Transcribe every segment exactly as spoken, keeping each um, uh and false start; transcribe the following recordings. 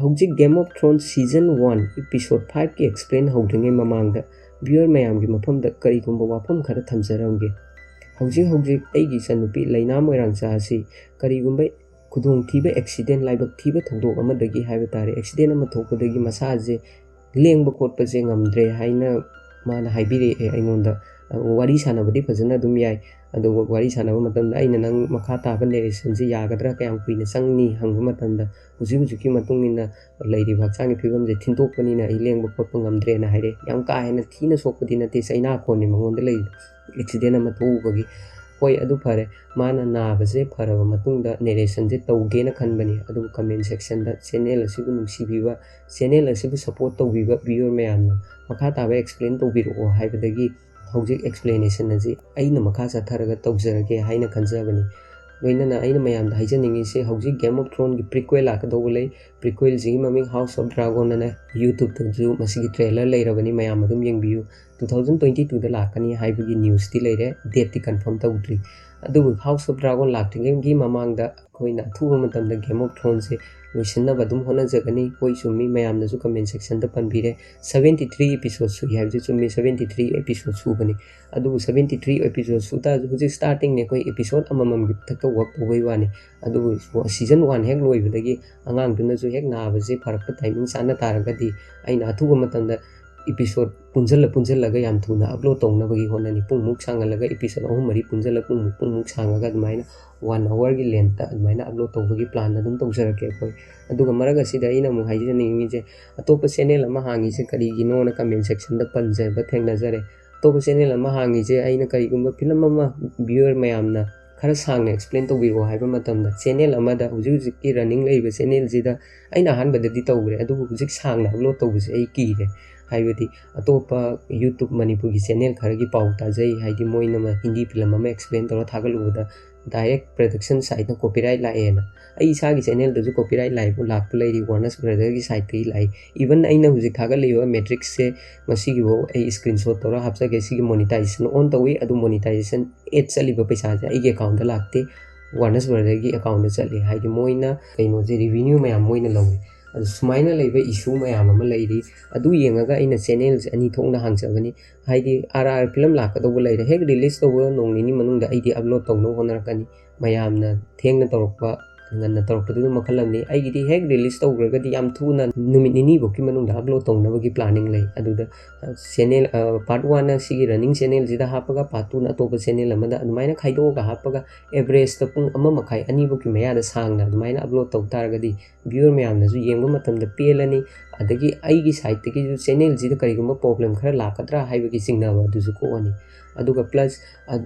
ꯍꯧꯖꯤꯛ Game of Thrones season one episode five ꯀꯤ explain ꯍꯧꯗ꯭ꯔꯤꯉꯩ ꯃꯃꯥꯡꯗ viewer ꯃꯌꯥꯝꯒꯤ ꯃꯐꯝꯗ ꯀꯔꯤꯒꯨꯝꯕ ꯋꯥꯐꯝ ꯈꯔ ꯊꯝꯖꯔꯝꯒꯦ꯫ ꯍꯧꯖꯤꯛ ꯍꯧꯖꯤꯛ ꯑꯩꯒꯤ ꯏꯆꯟꯅꯨꯄꯤ ꯂꯩꯅꯥ ꯃꯣꯏꯔꯥꯡꯆꯥ ꯑꯁꯤ ꯀꯔꯤꯒꯨꯝꯕ ꯈꯨꯗꯣꯡꯊꯤꯕ accident, ꯂꯥꯏꯕꯛ ꯊꯤꯕ ꯊꯧꯗꯣꯛ ꯑꯃꯗꯒꯤ ꯍꯥꯏꯕ ꯇꯥꯔꯦ, accident ꯑꯃ ꯊꯣꯛꯄꯗꯒꯤ ꯃꯁꯥꯁꯦ ꯂꯦꯡꯕ ꯈꯣꯠꯄꯁꯦ ꯉꯝꯗ꯭ꯔꯦ ꯍꯥꯏꯅ ꯃꯥꯅ ꯍꯥꯏꯕꯤꯔꯛꯑꯦ ꯑꯩꯉꯣꯟꯗ꯫ ꯋꯥꯔꯤ ꯁꯥꯟꯅꯕꯗꯤ ꯐꯖꯅ ꯑꯗꯨꯝ ꯌꯥꯏ, ꯑꯗꯨꯒ ꯋꯥꯔꯤ ꯁꯥꯟꯅꯕ ꯃꯇꯝꯗ ꯑꯩꯅ "ꯅꯪ ꯃꯈꯥ ꯇꯥꯕ narrationꯁꯦ ꯌꯥꯒꯗ꯭ꯔꯥ, ꯀꯌꯥꯝ ꯀꯨꯏꯅ ꯆꯪꯅꯤ?" ꯍꯪꯕ ꯃꯇꯝꯗ, "ꯍꯧꯖꯤꯛ ꯍꯧꯖꯤꯛꯀꯤ ꯃꯇꯨꯡ ꯏꯟꯅ ꯂꯩꯔꯤꯕ ꯍꯛꯆꯥꯡꯒꯤ ꯐꯤꯕꯝꯁꯦ ꯊꯤꯟꯗꯣꯛꯄꯅꯤꯅ ꯑꯩ ꯂꯦꯡꯕ ꯈꯣꯠꯄ ꯉꯝꯗ꯭ꯔꯦꯅ" ꯍꯥꯏꯔꯛꯑꯦ꯫ ꯌꯥꯝ ꯀꯥ ꯍꯦꯟꯅ ꯊꯤꯅ ꯁꯣꯛꯄꯗꯤ ꯅꯠꯇꯦ, ꯆꯩꯅꯥ ꯀꯣꯟꯅꯤ ꯃꯉꯣꯟꯗ ꯂꯩꯔꯤꯗꯣ, accident ꯑꯃ ꯊꯣꯛꯎꯕꯒꯤ꯫ ꯍꯣꯏ, ꯑꯗꯨ ꯐꯔꯦ, ꯃꯥꯅ ꯅꯥꯕꯁꯦ ꯐꯔꯕ ꯃꯇꯨꯡꯗ narrationꯁꯦ ꯇꯧꯒꯦꯅ ꯈꯟꯕꯅꯤ, ꯑꯗꯨꯕꯨ comment sectionꯗ channel ꯑꯁꯤꯕꯨ ꯅꯨꯡꯁꯤꯕꯤꯕ, channel ꯑꯁꯤꯕꯨ support ꯇꯧꯕꯤꯕ viewer ꯃꯌꯥꯝꯅ ꯃꯈꯥ ꯇꯥꯕ explain ꯇꯧꯕꯤꯔꯛꯑꯣ ꯍꯥꯏꯕꯗꯒꯤ ꯍꯧꯖꯤꯛ explanation ꯑꯁꯤ ꯑꯩꯅ ꯃꯈꯥ ꯆꯠꯊꯔꯒ ꯇꯧꯖꯔꯒꯦ ꯍꯥꯏꯅ ꯈꯟꯖꯕꯅꯤ꯫ ꯂꯣꯏꯅꯅ ꯑꯩꯅ ꯃꯌꯥꯝꯗ ꯍꯥꯏꯖꯅꯤꯡꯉꯤꯁꯦ, ꯍꯧꯖꯤꯛ Game of Thronesꯀꯤ prequel ꯂꯥꯛꯀꯗꯧꯕ ꯂꯩ꯫ Prequelꯁꯤꯒꯤ ꯃꯃꯤꯡ House of Dragon ꯑꯅ YouTubeꯇꯁꯨ ꯃꯁꯤꯒꯤ trailer ꯂꯩꯔꯕꯅꯤ, ꯃꯌꯥꯝ ꯑꯗꯨꯝ ꯌꯦꯡꯕꯤꯌꯨ꯫ Two thousand twenty twoꯗ ꯂꯥꯛꯀꯅꯤ ꯍꯥꯏꯕꯒꯤ newsꯇꯤ ꯂꯩꯔꯦ, dateꯇꯤ confirm ꯇꯧꯗ꯭ꯔꯤ꯫ ꯑꯗꯨꯕꯨ House of Dragon ꯂꯥꯛꯇ꯭ꯔꯤꯉꯩꯒꯤ ꯃꯃꯥꯡꯗ ꯑꯩꯈꯣꯏꯅ ꯑꯊꯨꯕ ꯃꯇꯝꯗ Game of Thronesꯁꯦ ꯂꯣꯏꯁꯤꯟꯅꯕ ꯑꯗꯨꯝ ꯍꯣꯠꯅꯖꯒꯅꯤ꯫ ꯍꯣꯏ, ꯆꯨꯝꯃꯤ, ꯃꯌꯥꯝꯅꯁꯨ comment sectionꯗ ꯄꯟꯕꯤꯔꯦ, seventy three episode ꯁꯨꯏ ꯍꯥꯏꯕꯁꯦ ꯆꯨꯝꯃꯤ꯫ Seventy three episode ꯁꯨꯕꯅꯤ꯫ ꯑꯗꯨꯕꯨ seventy three episode ꯁꯨ ꯇꯥꯔꯁꯨ ꯍꯧꯖꯤꯛ startingꯅꯦ, ꯑꯩꯈꯣꯏ episode ꯑꯃꯃꯝꯒꯤ ꯃꯊꯛꯇ work ꯇꯧꯕꯩ ꯋꯥꯅꯤ꯫ ꯑꯗꯨꯕꯨ season one ꯍꯦꯛ ꯂꯣꯏꯕꯗꯒꯤ ꯑꯉꯥꯡꯗꯨꯅꯁꯨ ꯍꯦꯛ ꯅꯥꯕꯁꯦ ꯐꯔꯛꯄ timing ꯆꯥꯅ ꯇꯥꯔꯒꯗꯤ ꯑꯩꯅ ꯑꯊꯨꯕ ꯃꯇꯝꯗ episode ꯄꯨꯟꯁꯤꯜꯂ ꯄꯨꯟꯁꯤꯜꯂꯒ ꯌꯥꯝ ꯊꯨꯅ upload ꯇꯧꯅꯕꯒꯤ ꯍꯣꯠꯅꯅꯤ꯫ ꯄꯨꯡꯃꯨꯛ ꯁꯥꯡꯍꯜꯂꯒ episode ꯑꯍꯨꯝ ꯃꯔꯤ ꯄꯨꯟꯁꯤꯜꯂ ꯄꯨꯡꯃꯨꯛ, ꯄꯨꯡꯃꯨꯛ ꯁꯥꯡꯉꯒ ꯑꯗꯨꯃꯥꯏꯅ one hourꯒꯤ lengthꯇ ꯑꯗꯨꯃꯥꯏꯅ upload ꯇꯧꯕꯒꯤ plan ꯑꯗꯨꯝ ꯇꯧꯖꯔꯛꯀꯦ ꯑꯩꯈꯣꯏ꯫ ꯑꯗꯨꯒ ꯃꯔꯛ ꯑꯁꯤꯗ ꯑꯩꯅ ꯑꯃꯨꯛ ꯍꯥꯏꯖꯅꯤꯡꯉꯤꯁꯦ, ꯑꯇꯣꯞꯄ channel ꯑꯃ ꯍꯥꯡꯉꯤꯁꯦ ꯀꯔꯤꯒꯤꯅꯣꯅ comment sectionꯗ ꯄꯟꯖꯕ ꯊꯦꯡꯅꯖꯔꯦ꯫ ꯑꯇꯣꯞꯄ channel ꯑꯃ ꯍꯥꯡꯉꯤꯁꯦ ꯑꯩꯅ ꯀꯔꯤꯒꯨꯝꯕ film ꯑꯃ viewer ꯃꯌꯥꯝꯅ ꯈꯔ ꯁꯥꯡꯅ explain ꯇꯧꯕꯤꯔꯛꯑꯣ ꯍꯥꯏꯕ ꯃꯇꯝꯗ, channel ꯑꯃꯗ, ꯍꯧꯖꯤꯛ ꯍꯧꯖꯤꯛꯀꯤ running ꯂꯩꯔꯤꯕ channelꯁꯤꯗ ꯑꯩꯅ ꯑꯍꯥꯟꯕꯗꯗꯤ ꯇꯧꯈ꯭ꯔꯦ, ꯑꯗꯨꯕꯨ ꯍꯧꯖꯤꯛ ꯁꯥꯡꯅ upload ꯇꯧꯕꯁꯦ ꯑꯩ ꯀꯤꯔꯦ꯫ ꯍꯥꯏꯕꯗꯤ ꯑꯇꯣꯞꯄ YouTube ꯃꯅꯤꯄꯨꯔꯒꯤ channel ꯈꯔꯒꯤ ꯄꯥꯎ ꯇꯥꯖꯩ, ꯍꯥꯏꯗꯤ ꯃꯣꯏꯅ ꯃ-, ꯍꯤꯟꯗꯤ film ꯑꯃ explain ꯇꯧꯔ ꯊꯥꯒꯠꯂꯨꯕꯗ direct production sideꯅ copyright ꯂꯥꯛꯑꯦꯅ꯫ ꯑꯩ ꯏꯁꯥꯒꯤ channelꯗꯁꯨ copyright ꯂꯥꯛꯏꯕꯨ ꯂꯥꯛꯄ ꯂꯩꯔꯤ, Warner Brotherꯒꯤ sideꯇꯒꯤ ꯂꯥꯛꯏ꯫ Even ꯑꯩꯅ ꯍꯧꯖꯤꯛ ꯊꯥꯒꯠꯂꯤꯕ Matrixꯁꯦ ꯃꯁꯤꯒꯤꯐꯥꯎ ꯑꯩ screenshot ꯇꯧꯔ ꯍꯥꯞꯆꯒꯦ꯫ ꯁꯤꯒꯤ monetization on ꯇꯧꯏ, ꯑꯗꯨ monetization ad ꯆꯠꯂꯤꯕ ꯄꯩꯁꯥꯁꯦ ꯑꯩꯒꯤ accountꯇ ꯂꯥꯛꯇꯦ, Warner Brotherꯒꯤ accountꯇ ꯆꯠꯂꯤ꯫ ꯍꯥꯏꯗꯤ ꯃꯣꯏꯅ ꯀꯩꯅꯣꯁꯦ, revenue ꯃꯌꯥꯝ ꯃꯣꯏꯅ ꯂꯧꯏ꯫ ꯑꯗꯨ ꯁꯨꯃꯥꯏꯅ ꯂꯩꯕ ꯏꯁꯨ ꯃꯌꯥꯝ ꯑꯃ ꯂꯩꯔꯤ꯫ ꯑꯗꯨ ꯌꯦꯡꯉꯒ ꯑꯩꯅ ꯆꯦꯅꯦꯜꯁꯦ ꯑꯅꯤ ꯊꯣꯛꯅ ꯍꯥꯡꯖꯕꯅꯤ꯫ ꯍꯥꯏꯗꯤ ꯑꯥꯔ ꯑꯥꯔ ꯐꯤꯂꯝ ꯂꯥꯛꯀꯗꯧꯕ ꯂꯩꯔꯦ, ꯍꯦꯛ ꯔꯤꯂꯤꯁ ꯇꯧꯕ ꯅꯣꯡ ꯅꯤꯅꯤ ꯃꯅꯨꯡꯗ ꯑꯩꯗꯤ ꯑꯞꯂꯣꯗ ꯇꯧꯅꯕ ꯍꯣꯠꯅꯔꯛꯀꯅꯤ꯫ ꯃꯌꯥꯝꯅ ꯊꯦꯡꯅ ꯇꯧꯔꯛꯄ, ꯉꯟꯅ ꯇꯧꯔꯛꯄꯗꯨꯅ ꯃꯈꯜ ꯑꯃꯅꯤ꯫ ꯑꯩꯒꯤꯗꯤ ꯍꯦꯛ ꯔꯤꯂꯤꯁ ꯇꯧꯈ꯭ꯔꯒꯗꯤ ꯌꯥꯝ ꯊꯨꯅ ꯅꯨꯃꯤꯠ ꯅꯤꯅꯤꯐꯧꯀꯤ ꯃꯅꯨꯡꯗ ꯑꯞꯂꯣꯗ ꯇꯧꯅꯕꯒꯤ ꯄ꯭ꯂꯥꯅꯤꯡ ꯂꯩ꯫ ꯑꯗꯨꯗ ꯆꯦꯅꯦꯜ ꯄꯥꯔꯠ ꯋꯥꯟꯅ ꯁꯤꯒꯤ ꯔꯟꯅꯤꯡ ꯆꯦꯅꯦꯜꯁꯤꯗ ꯍꯥꯞꯄꯒ, ꯄꯥꯔꯠ ꯇꯨꯅ ꯑꯇꯣꯞꯄ ꯆꯦꯅꯦꯜ ꯑꯃꯗ, ꯑꯗꯨꯃꯥꯏꯅ ꯈꯥꯏꯗꯣꯛꯑꯒ ꯍꯥꯞꯄꯒ ꯑꯦꯚꯔꯦꯖꯇ ꯄꯨꯡ ꯑꯃ ꯃꯈꯥꯏ ꯑꯅꯤꯐꯧꯀꯤ ꯃꯌꯥꯗ ꯁꯥꯡꯅ ꯑꯗꯨꯃꯥꯏꯅ ꯑꯞꯂꯣꯗ ꯇꯧ ꯇꯥꯔꯒꯗꯤ ꯚ꯭ꯌꯨꯋꯔ ꯃꯌꯥꯝꯅꯁꯨ ꯌꯦꯡꯕ ꯃꯇꯝꯗ ꯄꯦꯜꯂꯅꯤ꯫ ꯑꯗꯒꯤ ꯑꯩꯒꯤ ꯁꯥꯏꯠꯇꯒꯤꯁꯨ ꯆꯦꯅꯦꯜꯁꯤꯗ ꯀꯔꯤꯒꯨꯝꯕ ꯄ꯭ꯔꯣꯕ꯭ꯂꯦꯝ ꯈꯔ ꯂꯥꯛꯀꯗ꯭ꯔꯥ ꯍꯥꯏꯕꯒꯤ ꯆꯤꯡꯅꯕ ꯑꯗꯨꯁꯨ ꯀꯣꯛꯑꯅꯤ꯫ ꯑꯗꯨꯒ ꯄ꯭ꯂꯁ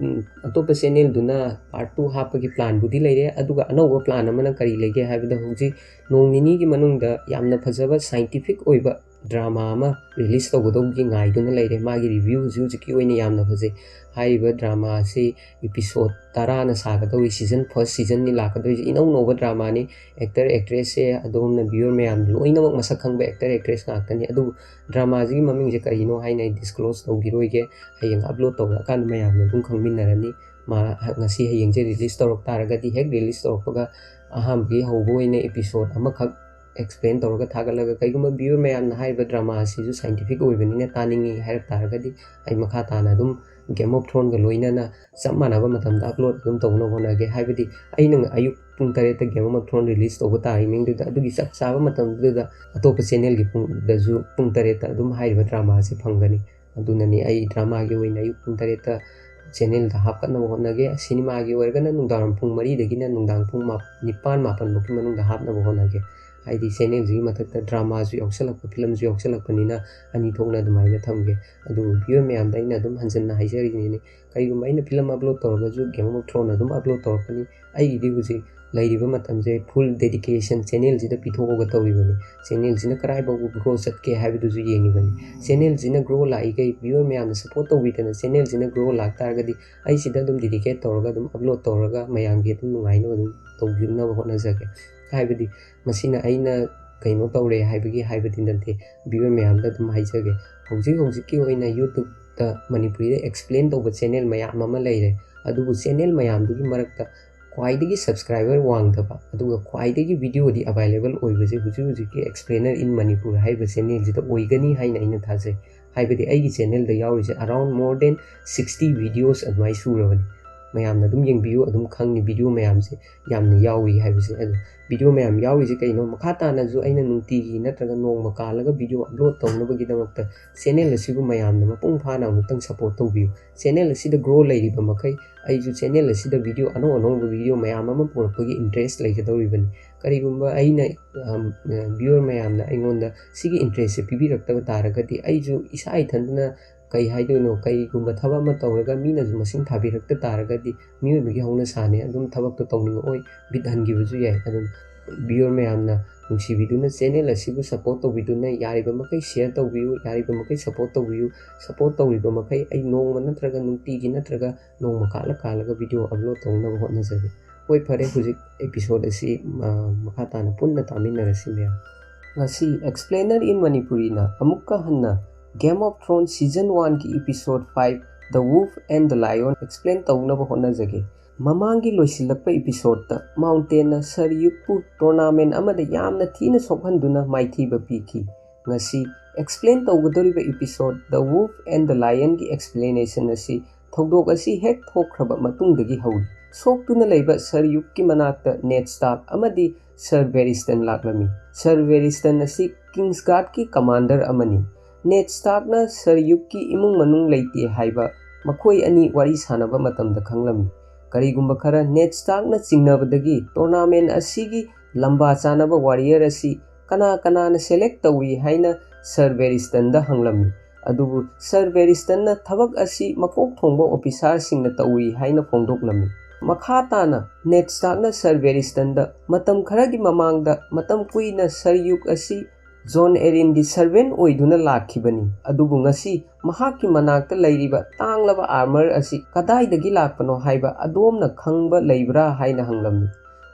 ꯑꯇꯣꯞꯄ ꯆꯦꯅꯦꯜꯗꯨꯅ ꯄꯥꯔꯠ ꯇꯨ ꯍꯥꯞꯄꯒꯤ ꯄ꯭ꯂꯥꯟꯕꯨꯗꯤ ꯂꯩꯔꯦ꯫ ꯑꯗꯨꯒ ꯑꯅꯧꯕ ꯄ꯭ꯂꯥꯟ ꯑꯃꯅ ꯀꯔꯤ ꯂꯩꯒꯦ ꯍꯥꯏꯕꯗ, ꯍꯧꯖꯤꯛ ꯅꯣꯡ ꯅꯤꯅꯤꯒꯤ ꯃꯅꯨꯡꯗ ꯌꯥꯝꯅ ꯐꯖꯕ ꯁꯥꯏꯟꯇꯤꯐꯤꯛ ꯑꯣꯏꯕ ꯗ꯭ꯔꯃꯥ ꯑꯃ ꯔꯤꯂꯤꯁ ꯇꯧꯒꯗꯧꯕꯒꯤ ꯉꯥꯏꯗꯨꯅ ꯂꯩꯔꯦ꯫ ꯃꯥꯒꯤ ꯔꯤꯚ꯭ꯌꯨ ꯍꯧꯖꯤꯛ ꯍꯧꯖꯤꯛꯀꯤ ꯑꯣꯏꯅ ꯌꯥꯝꯅ ꯐꯖꯩ꯫ ꯍꯥꯏꯔꯤꯕ ꯗ꯭ꯔꯃꯥ ꯑꯁꯤ ꯏꯄꯤꯁꯣꯠ ꯇꯔꯥꯅ ꯁꯥꯒꯗꯧꯔꯤ, ꯁꯤꯖꯟ, ꯐꯥꯔꯁ ꯁꯤꯖꯟꯅꯤ ꯂꯥꯛꯀꯗꯧꯔꯤꯁꯦ꯫ ꯏꯅꯧ ꯅꯧꯕ ꯗ꯭ꯔꯃꯥꯅꯤ꯫ ꯑꯦꯛꯇꯔ ꯑꯦꯛꯇ꯭ꯔꯦꯁꯁꯦ ꯑꯗꯣꯝꯅ ꯚ꯭ꯌꯨꯋꯔ ꯃꯌꯥꯝꯅ ꯂꯣꯏꯅꯃꯛ ꯃꯁꯛ ꯈꯪꯕ ꯑꯦꯛꯇꯔ ꯑꯦꯛꯇ꯭ꯔꯦꯁ ꯉꯥꯛꯇꯅꯤ꯫ ꯑꯗꯨꯕꯨ ꯗ꯭ꯔꯃꯥꯁꯤꯒꯤ ꯃꯃꯤꯡꯁꯦ ꯀꯔꯤꯅꯣ ꯍꯥꯏꯅ ꯑꯩ ꯗꯤꯁꯀ꯭ꯂꯣꯖ ꯇꯧꯈꯤꯔꯣꯏꯒꯦ꯫ ꯍꯌꯦꯡ ꯑꯞꯂꯣꯗ ꯇꯧꯔꯛꯑꯀꯥꯟꯗ ꯃꯌꯥꯝꯅ ꯑꯗꯨꯝ ꯈꯪꯃꯤꯟꯅꯔꯅꯤ꯫ ꯃꯥ ꯉꯁꯤ ꯍꯌꯦꯡꯁꯦ ꯔꯤꯂꯤꯁ ꯇꯧꯔꯛ ꯇꯥꯔꯒꯗꯤ, ꯍꯦꯛ ꯔꯤꯂꯤꯁ ꯇꯧꯔꯛꯄꯒ ꯑꯍꯥꯟꯕꯒꯤ ꯍꯧꯕ ꯑꯣꯏꯅ ꯏꯄꯤꯁꯣꯠ ꯑꯃꯈꯛ ꯑꯦꯛꯁꯄ꯭ꯂꯦꯟ ꯇꯧꯔꯒ ꯊꯥꯒꯠꯂꯒ, ꯀꯩꯒꯨꯝꯕ ꯚ꯭ꯌꯨꯋꯔ ꯃꯌꯥꯝꯅ ꯍꯥꯏꯔꯤꯕ ꯗ꯭ꯔꯃꯥ ꯑꯁꯤꯁꯨ ꯁꯥꯏꯟꯇꯤꯐꯤꯛ ꯑꯣꯏꯕꯅꯤꯅ ꯇꯥꯅꯤꯡꯉꯤ ꯍꯥꯏꯔꯛ ꯇꯥꯔꯒꯗꯤ, ꯑꯩ ꯃꯈꯥ ꯇꯥꯅ ꯑꯗꯨꯝ ꯒꯦꯝ ꯑꯣꯐ ꯊ꯭ꯔꯣꯟꯒ ꯂꯣꯏꯅꯅ ꯆꯞ ꯃꯥꯟꯅꯕ ꯃꯇꯝꯗ ꯑꯞꯂꯣꯗ ꯑꯗꯨꯝ ꯇꯧꯅꯕ ꯍꯣꯠꯅꯒꯦ꯫ ꯍꯥꯏꯕꯗꯤ ꯑꯩꯅ ꯑꯌꯨꯛ ꯄꯨꯡ ꯇꯔꯦꯠꯇ ꯒꯦꯝ ꯑꯣꯐ ꯊ꯭ꯔꯣꯟ ꯔꯤꯂꯤꯁ ꯇꯧꯕ ꯇꯥꯏꯃꯤꯡꯗꯨꯗ, ꯑꯗꯨꯒꯤ ꯆꯞ ꯆꯥꯕ ꯃꯇꯝꯗꯨꯗ ꯑꯇꯣꯞꯄ ꯆꯦꯅꯦꯜꯒꯤ ꯄꯨꯡꯗꯁꯨ ꯄꯨꯡ ꯇꯔꯦꯠꯇ ꯑꯗꯨꯝ ꯍꯥꯏꯔꯤꯕ ꯗ꯭ꯔꯃꯥꯁꯦ ꯐꯪꯒꯅꯤ꯫ ꯑꯗꯨꯅꯅꯤ ꯑꯩ ꯗ꯭ꯔꯃꯥꯒꯤ ꯑꯣꯏꯅ ꯑꯌꯨꯛ ꯄꯨꯡ ꯇꯔꯦꯠꯇ ꯆꯦꯅꯦꯜꯗ ꯍꯥꯞꯀꯠꯅꯕ ꯍꯣꯠꯅꯒꯦ꯫ ꯁꯤꯅꯦꯃꯥꯒꯤ ꯑꯣꯏꯔꯒꯅ ꯅꯨꯡꯗꯥꯡꯋꯥꯏꯔꯝ ꯄꯨꯡ ꯃꯔꯤꯗꯒꯤꯅ ꯅꯨꯡꯗꯥꯡ ꯄꯨꯡ ꯃꯥ-, ꯅꯤꯄꯥꯟ ꯃꯥꯄꯟ ꯐꯥꯎꯒꯤ ꯃꯅꯨꯡꯗ ꯍꯥꯞꯅꯕ ꯍꯣꯠꯅꯒꯦ꯫ ꯍꯥꯏꯗꯤ ꯆꯦꯅꯦꯜꯁꯤꯒꯤ ꯃꯊꯛꯇ ꯗ꯭ꯔꯃꯥꯁꯨ ꯌꯥꯎꯁꯜꯂꯛꯄ, ꯐꯤꯂꯝꯁꯨ ꯌꯥꯎꯁꯜꯂꯛꯄꯅꯤꯅ ꯑꯅꯤ ꯊꯣꯛꯅ ꯑꯗꯨꯃꯥꯏꯅ ꯊꯝꯒꯦ꯫ ꯑꯗꯨꯕꯨ ꯚ꯭ꯌꯨꯋꯔ ꯃꯌꯥꯝꯗ ꯑꯩꯅ ꯑꯗꯨꯝ ꯍꯟꯖꯟꯅ ꯍꯥꯏꯖꯔꯤꯅꯤꯅꯦ, ꯀꯔꯤꯒꯨꯝꯕ ꯑꯩꯅ ꯐꯤꯂꯝ ꯑꯞꯂꯣꯗ ꯇꯧꯔꯒꯁꯨ ꯒꯦꯝ ꯑꯣꯐ ꯊ꯭ꯔꯣꯟ ꯑꯗꯨꯝ ꯑꯞꯂꯣꯗ ꯇꯧꯔꯛꯀꯅꯤ꯫ ꯑꯩꯒꯤꯗꯤ ꯍꯧꯖꯤꯛ ꯂꯩꯔꯤꯕ ꯃꯇꯝꯁꯦ ꯐꯨꯜ ꯗꯦꯗꯤꯀꯦꯁꯟ ꯆꯦꯅꯦꯜꯁꯤꯗ ꯄꯤꯊꯣꯛꯑꯒ ꯇꯧꯔꯤꯕꯅꯤ꯫ ꯆꯦꯅꯦꯜꯁꯤꯅ ꯀꯗꯥꯏ ꯐꯥꯎꯕ ꯒ꯭ꯔꯣ ꯆꯠꯀꯦ ꯍꯥꯏꯕꯗꯨꯁꯨ ꯌꯦꯡꯉꯤꯕꯅꯤ꯫ ꯆꯦꯅꯦꯜꯁꯤꯅ ꯒ꯭ꯔꯣ ꯂꯥꯛꯏꯈꯩ, ꯚ꯭ꯌꯨꯋꯔ ꯃꯌꯥꯝꯅ ꯁꯞꯄꯣꯔꯠ ꯇꯧꯕꯤꯗꯅ ꯆꯦꯅꯦꯜꯁꯤꯅ ꯒ꯭ꯔꯣ ꯂꯥꯛꯇꯥꯔꯒꯗꯤ, ꯑꯩ ꯁꯤꯗ ꯑꯗꯨꯝ ꯗꯦꯗꯤꯀꯦꯠ ꯇꯧꯔꯒ ꯑꯗꯨꯝ ꯑꯞꯂꯣꯗ ꯇꯧꯔꯒ ꯃꯌꯥꯝꯒꯤ ꯑꯗꯨꯝ ꯅꯨꯡꯉꯥꯏꯅꯕ ꯑꯗꯨꯝ ꯇꯧꯕꯤꯅꯕ ꯍꯣꯠꯅꯖꯒꯦ꯫ ꯍꯥꯏꯕꯗꯤ ꯃꯁꯤꯅ ꯑꯩꯅ ꯀꯩꯅꯣ ꯇꯧꯔꯦ ꯍꯥꯏꯕꯒꯤ ꯍꯥꯏꯕꯗꯤ ꯅꯠꯇꯦ, ꯚ꯭ꯌꯨꯋꯔ ꯃꯌꯥꯝꯗ ꯑꯗꯨꯝ ꯍꯥꯏꯖꯒꯦ꯫ ꯍꯧꯖꯤꯛ ꯍꯧꯖꯤꯛꯀꯤ ꯑꯣꯏꯅ ꯌꯨꯇ꯭ꯌꯨꯕꯇ ꯃꯅꯤꯄꯨꯔꯤꯗ ꯑꯦꯛꯁꯄ꯭ꯂꯦꯟ ꯇꯧꯕ ꯆꯦꯅꯦꯜ ꯃꯌꯥꯝ ꯑꯃ ꯂꯩꯔꯦ, ꯑꯗꯨꯕꯨ ꯆꯦꯅꯦꯜ ꯃꯌꯥꯝꯗꯨꯒꯤ ꯃꯔꯛꯇ ꯈ꯭ꯋꯥꯏꯗꯒꯤ subscriber ꯋꯥꯡꯗꯕ ꯑꯗꯨꯒ ꯈ꯭ꯋꯥꯏꯗꯒꯤ videoꯗꯤ available ꯑꯣꯏꯕꯁꯦ ꯍꯧꯖꯤꯛ ꯍꯧꯖꯤꯛꯀꯤ Explainer in Manipur ꯍꯥꯏꯔꯤꯕ channelꯁꯤꯗ ꯑꯣꯏꯒꯅꯤ ꯍꯥꯏꯅ ꯑꯩꯅ ꯊꯥꯖꯩ꯫ ꯍꯥꯏꯕꯗꯤ ꯑꯩꯒꯤ channelꯗ ꯌꯥꯎꯔꯤꯁꯦ around more than sixty videos ꯑꯗꯨꯃꯥꯏꯅ ꯁꯨꯔꯕꯅꯤ꯫ ꯃꯌꯥꯝꯅ ꯑꯗꯨꯝ ꯌꯦꯡꯕꯤꯌꯨ, ꯑꯗꯨꯝ ꯈꯪꯅꯤ video ꯃꯌꯥꯝꯁꯦ ꯌꯥꯝꯅ ꯌꯥꯎꯏ ꯍꯥꯏꯕꯁꯦ꯫ ꯑꯗꯣ video ꯃꯌꯥꯝ ꯌꯥꯎꯔꯤꯁꯦ ꯀꯩꯅꯣ? ꯃꯈꯥ ꯇꯥꯅꯁꯨ ꯑꯩꯅ ꯅꯨꯡꯇꯤꯒꯤ ꯅꯠꯇ꯭ꯔꯒ ꯅꯣꯡꯃ ꯀꯥꯜꯂꯒ video upload ꯇꯧꯅꯕꯒꯤꯗꯃꯛꯇ channel ꯑꯁꯤꯕꯨ ꯃꯌꯥꯝꯅ ꯃꯄꯨꯡ ꯐꯥꯅ ꯑꯃꯨꯛꯇꯪ support ꯇꯧꯕꯤꯌꯨ꯫ Channel ꯑꯁꯤꯗ grow ꯂꯩꯔꯤꯕ ꯃꯈꯩ ꯑꯩꯁꯨ channel ꯑꯁꯤꯗ video ꯑꯅꯧ ꯑꯅꯧꯕ video ꯃꯌꯥꯝ ꯑꯃ ꯄꯨꯔꯛꯄꯒꯤ interest ꯂꯩꯒꯗꯧꯔꯤꯕꯅꯤ꯫ ꯀꯔꯤꯒꯨꯝꯕ ꯑꯩꯅ, ꯑꯝ, viewer ꯃꯌꯥꯝꯅ ꯑꯩꯉꯣꯟꯗ ꯁꯤꯒꯤ interestꯁꯦ ꯄꯤꯕꯤꯔꯛꯇꯕ ꯇꯥꯔꯒꯗꯤ ꯑꯩꯁꯨ ꯏꯁꯥ ꯏꯊꯟꯇꯅ ꯀꯩ ꯍꯥꯏꯗꯣꯏꯅꯣ, ꯀꯩꯒꯨꯝꯕ ꯊꯕꯛ ꯑꯃ ꯇꯧꯔꯒ ꯃꯤꯅꯁꯨ ꯃꯁꯤꯡ ꯊꯥꯕꯤꯔꯛꯇ ꯇꯥꯔꯒꯗꯤ ꯃꯤꯑꯣꯏꯕꯒꯤ ꯍꯧꯅꯁꯥꯅꯦ, ꯑꯗꯨꯝ ꯊꯕꯛꯇꯣ ꯇꯧꯅꯤꯡꯉꯛꯑꯣꯏ, ꯕꯤꯠ ꯍꯟꯈꯤꯕꯁꯨ ꯌꯥꯏ꯫ ꯑꯗꯨꯝ viewer ꯃꯌꯥꯝꯅ ꯅꯨꯡꯁꯤꯕꯤꯗꯨꯅ channel ꯑꯁꯤꯕꯨ support ꯇꯧꯕꯤꯗꯨꯅ ꯌꯥꯔꯤꯕ ꯃꯈꯩ share ꯇꯧꯕꯤꯌꯨ, ꯌꯥꯔꯤꯕ ꯃꯈꯩ support ꯇꯧꯕꯤꯌꯨ꯫ Support ꯇꯧꯔꯤꯕ ꯃꯈꯩ ꯑꯩ ꯅꯣꯡꯃ ꯅꯠꯇ꯭ꯔꯒ ꯅꯨꯡꯇꯤꯒꯤ ꯅꯠꯇ꯭ꯔꯒ ꯅꯣꯡꯃ ꯀꯥꯜꯂ ꯀꯥꯜꯂꯒ video upload ꯇꯧꯅꯕ ꯍꯣꯠꯅꯖꯒꯦ꯫ ꯍꯣꯏ, ꯐꯔꯦ, ꯍꯧꯖꯤꯛ episode ꯑꯁꯤ, ꯑ, ꯃꯈꯥ ꯇꯥꯅ ꯄꯨꯟꯅ ꯇꯥꯃꯤꯟꯅꯔꯁꯤ ꯃꯌꯥꯝ꯫ ꯉꯁꯤ Explainer in Manipuriꯅ ꯑꯃꯨꯛꯀ ꯍꯟꯅ Game of Thrones season oneꯒꯤ episode five, The Wolf and the Lion explain ꯇꯧꯅꯕ ꯍꯣꯠꯅꯖꯒꯦ꯫ ꯃꯃꯥꯡꯒꯤ ꯂꯣꯏꯁꯤꯜꯂꯛꯄ episodeꯇ Mountainꯅ Sir Yukeꯄꯨ tournament ꯑꯃꯗ ꯌꯥꯝꯅ ꯊꯤꯅ ꯁꯣꯛꯍꯟꯗꯨꯅ ꯃꯥꯏꯊꯤꯕ ꯄꯤꯈꯤ꯫ ꯉꯁꯤ explain ꯇꯧꯒꯗꯧꯔꯤꯕ episode The Wolf and the Lionꯒꯤ explanation ꯑꯁꯤ ꯊꯧꯗꯣꯛ ꯑꯁꯤ ꯍꯦꯛ ꯊꯣꯛꯈ꯭ꯔꯕ ꯃꯇꯨꯡꯗꯒꯤ ꯍꯧꯔꯤ꯫ ꯁꯣꯛꯇꯨꯅ ꯂꯩꯕ Sir Yukeꯀꯤ ꯃꯅꯥꯛꯇ Ned Stark ꯑꯃꯗꯤ Sir Barristan ꯂꯥꯛꯂꯝꯃꯤ꯫ Sir Barristan ꯑꯁꯤ Kingsguardꯀꯤ commander ꯑꯃꯅꯤ꯫ Ned Starkꯅ Sir Yukeꯀꯤ ꯏꯃꯨꯡ ꯃꯅꯨꯡ ꯂꯩꯇꯦ ꯍꯥꯏꯕ ꯃꯈꯣꯏ ꯑꯅꯤ ꯋꯥꯔꯤ ꯁꯥꯟꯅꯕ ꯃꯇꯝꯗ ꯈꯪꯂꯝꯃꯤ꯫ ꯀꯔꯤꯒꯨꯝꯕ ꯈꯔ Ned Starkꯅ ꯆꯤꯡꯅꯕꯗꯒꯤ tournament ꯑꯁꯤꯒꯤ ꯂꯝꯕꯥ ꯆꯥꯅꯕ warrior ꯑꯁꯤ ꯀꯅꯥ ꯀꯅꯥꯅ select ꯇꯧꯏ ꯍꯥꯏꯅ Sir Barristanꯗ ꯍꯪꯂꯝꯃꯤ꯫ ꯑꯗꯨꯕꯨ Sir Barristanꯅ ꯊꯕꯛ ꯑꯁꯤ ꯃꯀꯣꯛ ꯊꯣꯡꯕ officerꯁꯤꯡꯅ ꯇꯧꯏ ꯍꯥꯏꯅ ꯐꯣꯡꯗꯣꯛꯂꯝꯃꯤ꯫ ꯃꯈꯥ ꯇꯥꯅ Ned Starkꯅ Sir Barristanꯗ ꯃꯇꯝ ꯈꯔꯒꯤ ꯃꯃꯥꯡꯗ ꯃꯇꯝ ꯀꯨꯏꯅ Sir Yuke ꯑꯁꯤ Jon Arrynꯒꯤ servant ꯑꯣꯏꯗꯨꯅ ꯂꯥꯛꯈꯤꯕꯅꯤ, ꯑꯗꯨꯕꯨ ꯉꯁꯤ ꯃꯍꯥꯛꯀꯤ ꯃꯅꯥꯛꯇ ꯂꯩꯔꯤꯕ ꯇꯥꯡꯂꯕ armor ꯑꯁꯤ ꯀꯗꯥꯏꯗꯒꯤ ꯂꯥꯛꯄꯅꯣ ꯍꯥꯏꯕ ꯑꯗꯣꯝꯅ ꯈꯪꯕ ꯂꯩꯕ꯭ꯔꯥ ꯍꯥꯏꯅ ꯍꯪꯂꯝꯃꯤ꯫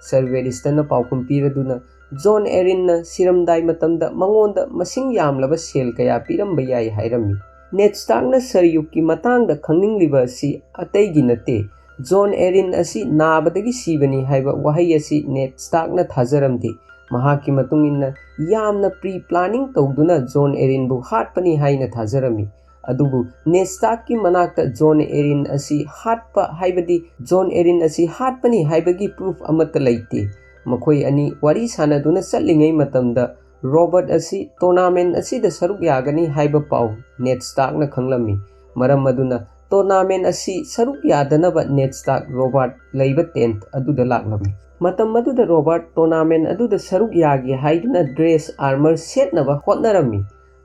Sir Barristanꯅ ꯄꯥꯎꯈꯨꯝ ꯄꯤꯔꯗꯨꯅ Jon Arrynꯅ ꯁꯤꯔꯝꯗꯥꯏ ꯃꯇꯝꯗ ꯃꯉꯣꯟꯗ ꯃꯁꯤꯡ ꯌꯥꯝꯂꯕ ꯁꯦꯜ ꯀꯌꯥ ꯄꯤꯔꯝꯕ ꯌꯥꯏ ꯍꯥꯏꯔꯝꯃꯤ꯫ Ned Starkꯅ Sir Yukeꯀꯤ ꯃꯇꯥꯡꯗ ꯈꯪꯅꯤꯡꯂꯤꯕ ꯑꯁꯤ ꯑꯇꯩꯒꯤ ꯅꯠꯇꯦ, ꯖꯣꯟ ꯑꯦꯔꯤꯟ ꯑꯁꯤ ꯅꯥꯕꯗꯒꯤ ꯁꯤꯕꯅꯤ ꯍꯥꯏꯕ ꯋꯥꯍꯩ ꯑꯁꯤ ꯅꯦꯠ ꯁ꯭ꯇꯥꯔꯛꯅ ꯊꯥꯖꯔꯝꯗꯦ꯫ ꯃꯍꯥꯛꯀꯤ ꯃꯇꯨꯡ ꯏꯟꯅ ꯌꯥꯝꯅ ꯄ꯭ꯔꯤ ꯄ꯭ꯂꯥꯅꯤꯡ ꯇꯧꯗꯨꯅ ꯖꯣꯟ ꯑꯦꯔꯤꯟꯕꯨ ꯍꯥꯠꯄꯅꯤ ꯍꯥꯏꯅ ꯊꯥꯖꯔꯝꯃꯤ꯫ ꯑꯗꯨꯕꯨ ꯅꯦꯠ ꯁ꯭ꯇꯥꯔꯛꯀꯤ ꯃꯅꯥꯛꯇ ꯖꯣꯟ ꯑꯦꯔꯤꯟ ꯑꯁꯤ ꯍꯥꯠꯄ ꯍꯥꯏꯕꯗꯤ ꯖꯣꯟ ꯑꯦꯔꯤꯟ ꯑꯁꯤ ꯍꯥꯠꯄꯅꯤ ꯍꯥꯏꯕꯒꯤ ꯄ꯭ꯔꯨꯐ ꯑꯃꯠꯇ ꯂꯩꯇꯦ꯫ ꯃꯈꯣꯏ ꯑꯅꯤ ꯋꯥꯔꯤ ꯁꯥꯟꯅꯗꯨꯅ ꯆꯠꯂꯤꯉꯩ ꯃꯇꯝꯗ ꯔꯣꯕꯔꯠ ꯑꯁꯤ ꯇꯣꯔꯅꯥꯃꯦꯟ ꯑꯁꯤꯗ ꯁꯔꯨꯛ ꯌꯥꯒꯅꯤ ꯍꯥꯏꯕ ꯄꯥꯎ ꯅꯦꯠ ꯁ꯭ꯇꯥꯔꯛꯅ ꯈꯪꯂꯝꯃꯤ꯫ ꯃꯔꯝ ꯑꯗꯨꯅ ꯇꯣꯔꯅꯥꯃꯦꯟ ꯑꯁꯤ ꯁꯔꯨꯛ ꯌꯥꯗꯅꯕ ꯅꯦꯠ ꯁ꯭ꯇꯥꯔꯛ ꯔꯣꯕꯥꯔꯠ ꯂꯩꯕ ꯇꯦꯟꯠ ꯑꯗꯨꯗ ꯂꯥꯛꯂꯝꯃꯤ꯫ ꯃꯇꯝ ꯑꯗꯨꯗ ꯔꯣꯕꯥꯔꯠ ꯇꯣꯔꯅꯥꯃꯦꯟ ꯑꯗꯨꯗ ꯁꯔꯨꯛ ꯌꯥꯒꯦ ꯍꯥꯏꯗꯨꯅ ꯗ꯭ꯔꯦꯁ ꯑꯥꯔꯃꯔ ꯁꯦꯠꯅꯕ ꯍꯣꯠꯅꯔꯝꯃꯤ꯫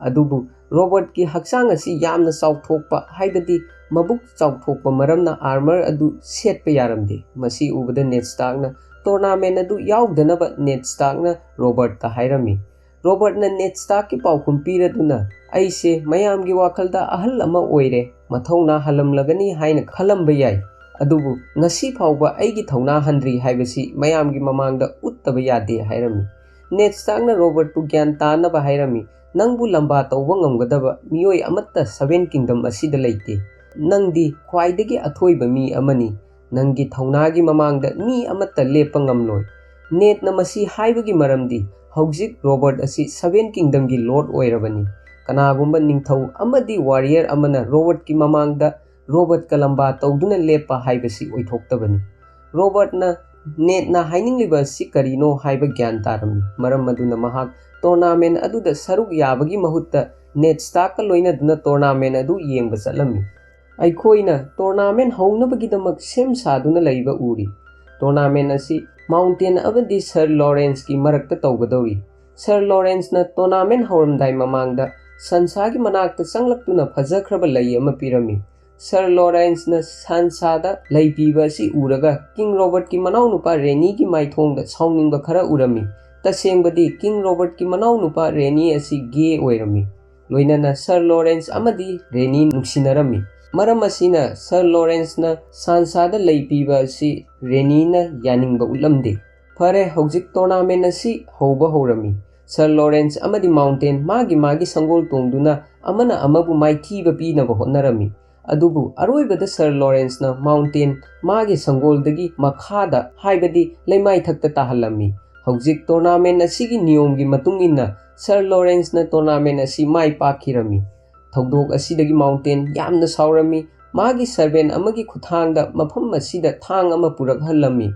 ꯑꯗꯨꯕꯨ ꯔꯣꯕꯥꯔꯠꯀꯤ ꯍꯛꯆꯥꯡ ꯑꯁꯤ ꯌꯥꯝꯅ ꯆꯥꯎꯊꯣꯛꯄ, ꯍꯥꯏꯕꯗꯤ ꯃꯕꯨꯛ ꯆꯥꯎꯊꯣꯛꯄ ꯃꯔꯝꯅ ꯑꯥꯔꯃꯔ ꯑꯗꯨ ꯁꯦꯠꯄ ꯌꯥꯔꯝꯗꯦ꯫ ꯃꯁꯤ ꯎꯕꯗ ꯅꯦꯠ ꯁ꯭ꯇꯥꯔꯛꯅ ꯇꯣꯔꯅꯥꯃꯦꯟ ꯑꯗꯨ ꯌꯥꯎꯗꯅꯕ ꯅꯦꯠ ꯁ꯭ꯇꯥꯔꯛꯅ ꯔꯣꯕꯥꯔꯠꯇ ꯍꯥꯏꯔꯝꯃꯤ꯫ ꯔꯣꯕꯥꯔꯠꯅ ꯅꯦꯠ ꯁ꯭ꯇꯥꯔꯛꯀꯤ ꯄꯥꯎꯈꯨꯝ ꯄꯤꯔꯗꯨꯅ, "ꯑꯩꯁꯦ ꯃꯌꯥꯝꯒꯤ ꯋꯥꯈꯜꯗ ꯑꯍꯜ ꯑꯃ ꯑꯣꯏꯔꯦ, ꯃꯊꯧꯅꯥ ꯍꯜꯂꯝꯂꯒꯅꯤ ꯍꯥꯏꯅ ꯈꯜꯂꯝꯕ ꯌꯥꯏ, ꯑꯗꯨꯕꯨ ꯉꯁꯤ ꯐꯥꯎꯕ ꯑꯩꯒꯤ ꯊꯧꯅꯥ ꯍꯟꯗ꯭ꯔꯤ ꯍꯥꯏꯕꯁꯤ ꯃꯌꯥꯝꯒꯤ ꯃꯃꯥꯡꯗ ꯎꯠꯇꯕ ꯌꯥꯗꯦ" ꯍꯥꯏꯔꯝꯃꯤ꯫ ꯅꯦꯠ ꯁ꯭ꯇꯥꯔꯛꯅ ꯔꯣꯕꯥꯔꯠꯄꯨ ꯒ꯭ꯌꯥꯟ ꯇꯥꯅꯕ ꯍꯥꯏꯔꯝꯃꯤ, "ꯅꯪꯕꯨ ꯂꯝꯕꯥ ꯇꯧꯕ ꯉꯝꯒꯗꯕ ꯃꯤꯑꯣꯏ ꯑꯃꯠꯇ ꯁꯚꯦꯟ ꯀꯤꯡꯗꯝ ꯑꯁꯤꯗ ꯂꯩꯇꯦ꯫ ꯅꯪꯗꯤ ꯈ꯭ꯋꯥꯏꯗꯒꯤ ꯑꯊꯣꯏꯕ ꯃꯤ ꯑꯃꯅꯤ꯫ ꯅꯪꯒꯤ ꯊꯧꯅꯥꯒꯤ ꯃꯃꯥꯡꯗ ꯃꯤ ꯑꯃꯠꯇ ꯂꯦꯞꯄ ꯉꯝꯂꯣꯏ"꯫ ꯅꯦꯠꯅ ꯃꯁꯤ ꯍꯥꯏꯕꯒꯤ ꯃꯔꯝꯗꯤ ꯍꯧꯖꯤꯛ ꯔꯣꯕꯥꯔꯠ ꯑꯁꯤ ꯁꯚꯦꯟ ꯀꯤꯡꯗꯝꯒꯤ ꯂꯣꯔꯗ ꯑꯣꯏꯔꯕꯅꯤ꯫ ꯀꯅꯥꯒꯨꯝꯕ ꯅꯤꯡꯊꯧ ꯑꯃꯗꯤ ꯋꯥꯔꯤꯌꯔ ꯑꯃꯅ ꯔꯣꯕꯥꯔꯠꯀꯤ ꯃꯃꯥꯡꯗ ꯔꯣꯕꯥꯔꯠꯀ ꯂꯝꯕꯥ ꯇꯧꯗꯨꯅ ꯂꯦꯞꯄ ꯍꯥꯏꯕꯁꯤ ꯑꯣꯏꯊꯣꯛꯇꯕꯅꯤ꯫ ꯔꯣꯕꯥꯔꯠꯅ ꯅꯦꯠꯅ ꯍꯥꯏꯅꯤꯡꯂꯤꯕ ꯑꯁꯤ ꯀꯔꯤꯅꯣ ꯍꯥꯏꯕ ꯒ꯭ꯌꯥꯟ ꯇꯥꯔꯝꯃꯤ꯫ ꯃꯔꯝ ꯑꯗꯨꯅ ꯃꯍꯥꯛ ꯇꯣꯔꯅꯥꯃꯦꯟ ꯑꯗꯨꯗ ꯁꯔꯨꯛ ꯌꯥꯕꯒꯤ ꯃꯍꯨꯠꯇ ꯅꯦꯠ ꯁ꯭ꯇꯥꯔꯛꯀ ꯂꯣꯏꯅꯗꯨꯅ ꯇꯣꯔꯅꯥꯃꯦꯟ ꯑꯗꯨ ꯌꯦꯡꯕ ꯆꯠꯂꯝꯃꯤ꯫ ꯑꯩꯈꯣꯏꯅ ꯇꯣꯔꯅꯥꯃꯦꯟ ꯍꯧꯅꯕꯒꯤꯗꯃꯛ ꯁꯦꯝ ꯁꯥꯗꯨꯅ ꯂꯩꯕ ꯎꯔꯤ꯫ ꯇꯣꯔꯅꯥꯃꯦꯟ ꯑꯁꯤ ꯃꯥꯎꯟꯇꯦꯟ ꯑꯃꯗꯤ ꯁꯔ ꯂꯣꯔꯦꯟꯁꯀꯤ ꯃꯔꯛꯇ ꯇꯧꯒꯗꯧꯔꯤ꯫ ꯁꯔ ꯂꯣꯔꯦꯟꯁꯅ ꯇꯣꯔꯅꯥꯃꯦꯟ ꯍꯧꯔꯝꯗꯥꯏ ꯃꯃꯥꯡꯗ ꯁꯟꯁꯥꯒꯤ ꯃꯅꯥꯛꯇ ꯆꯪꯂꯛꯇꯨꯅ ꯐꯖꯈ꯭ꯔꯕ ꯂꯩ ꯑꯃ ꯄꯤꯔꯝꯃꯤ꯫ ꯁꯔ ꯂꯣꯔꯦꯟꯁꯅ ꯁꯟꯁꯥꯗ ꯂꯩ ꯄꯤꯕ ꯑꯁꯤ ꯎꯔꯒ ꯀꯤꯡ ꯔꯣꯕꯥꯔꯠꯀꯤ ꯃꯅꯥꯎꯅꯨꯄꯥ ꯔꯦꯅꯤꯒꯤ ꯃꯥꯏꯊꯣꯡꯗ ꯁꯥꯎꯅꯤꯡꯕ ꯈꯔ ꯎꯔꯝꯃꯤ꯫ ꯇꯁꯦꯡꯕꯗꯤ ꯀꯤꯡ ꯔꯣꯕꯥꯔꯠꯀꯤ ꯃꯅꯥꯎꯅꯨꯄꯥ ꯔꯦꯅꯤ ꯑꯁꯤ ꯒꯦ ꯑꯣꯏꯔꯝꯃꯤ꯫ ꯂꯣꯏꯅꯅ ꯁꯔ ꯂꯣꯔꯦꯟꯁ ꯑꯃꯗꯤ ꯔꯦꯅꯤ ꯅꯨꯡꯁꯤꯅꯔꯝꯃꯤ꯫ ꯃꯔꯝ ꯑꯁꯤꯅ ꯁꯔ ꯂꯣꯔꯦꯟꯁꯅ ꯁꯥꯟꯁꯥꯗ ꯂꯩ ꯄꯤꯕ ꯑꯁꯤ ꯔꯦꯅꯤꯅ ꯌꯥꯅꯤꯡꯕ ꯎꯠꯂꯝꯗꯦ꯫ ꯐꯔꯦ, ꯍꯧꯖꯤꯛ ꯇꯣꯔꯅꯥꯃꯦꯟ ꯑꯁꯤ ꯍꯧꯕ ꯍꯧꯔꯝꯃꯤ꯫ ꯁꯔ ꯂꯣꯔꯦꯟꯁ ꯑꯃꯗꯤ ꯃꯥꯎꯟꯇꯦꯟ ꯃꯥꯒꯤ ꯃꯥꯒꯤ ꯁꯪꯒꯣꯜ ꯇꯣꯡꯗꯨꯅ ꯑꯃꯅ ꯑꯃꯕꯨ ꯃꯥꯏꯊꯤꯕ ꯄꯤꯅꯕ ꯍꯣꯠꯅꯔꯝꯃꯤ꯫ ꯑꯗꯨꯕꯨ ꯑꯔꯣꯏꯕꯗ ꯁꯔ ꯂꯣꯔꯦꯟꯁꯅ ꯃꯥꯎꯟꯇꯦꯟ ꯃꯥꯒꯤ ꯁꯪꯒꯣꯜꯗꯒꯤ ꯃꯈꯥꯗ, ꯍꯥꯏꯕꯗꯤ ꯂꯩꯃꯥꯏꯊꯛꯇ ꯇꯥꯍꯜꯂꯝꯃꯤ꯫ ꯍꯧꯖꯤꯛ ꯇꯣꯔꯅꯥꯃꯦꯟ ꯑꯁꯤꯒꯤ ꯅꯤꯌꯣꯝꯒꯤ ꯃꯇꯨꯡ ꯏꯟꯅ ꯁꯔ ꯂꯣꯔꯦꯟꯁꯅ ꯇꯣꯔꯅꯥꯃꯦꯟ ꯑꯁꯤ ꯃꯥꯏ ꯄꯥꯛꯈꯤꯔꯝꯃꯤ꯫ ꯊꯧꯗꯣꯛ ꯑꯁꯤꯗꯒꯤ ꯃꯥꯎꯟꯇꯦꯟ ꯌꯥꯝꯅ ꯁꯥꯎꯔꯝꯃꯤ꯫ ꯃꯥꯒꯤ ꯁꯔꯚꯦꯟ ꯑꯃꯒꯤ ꯈꯨꯠꯊꯥꯡꯗ ꯃꯐꯝ ꯑꯁꯤꯗ ꯊꯥꯡ ꯑꯃ ꯄꯨꯔꯛꯍꯜꯂꯝꯃꯤ꯫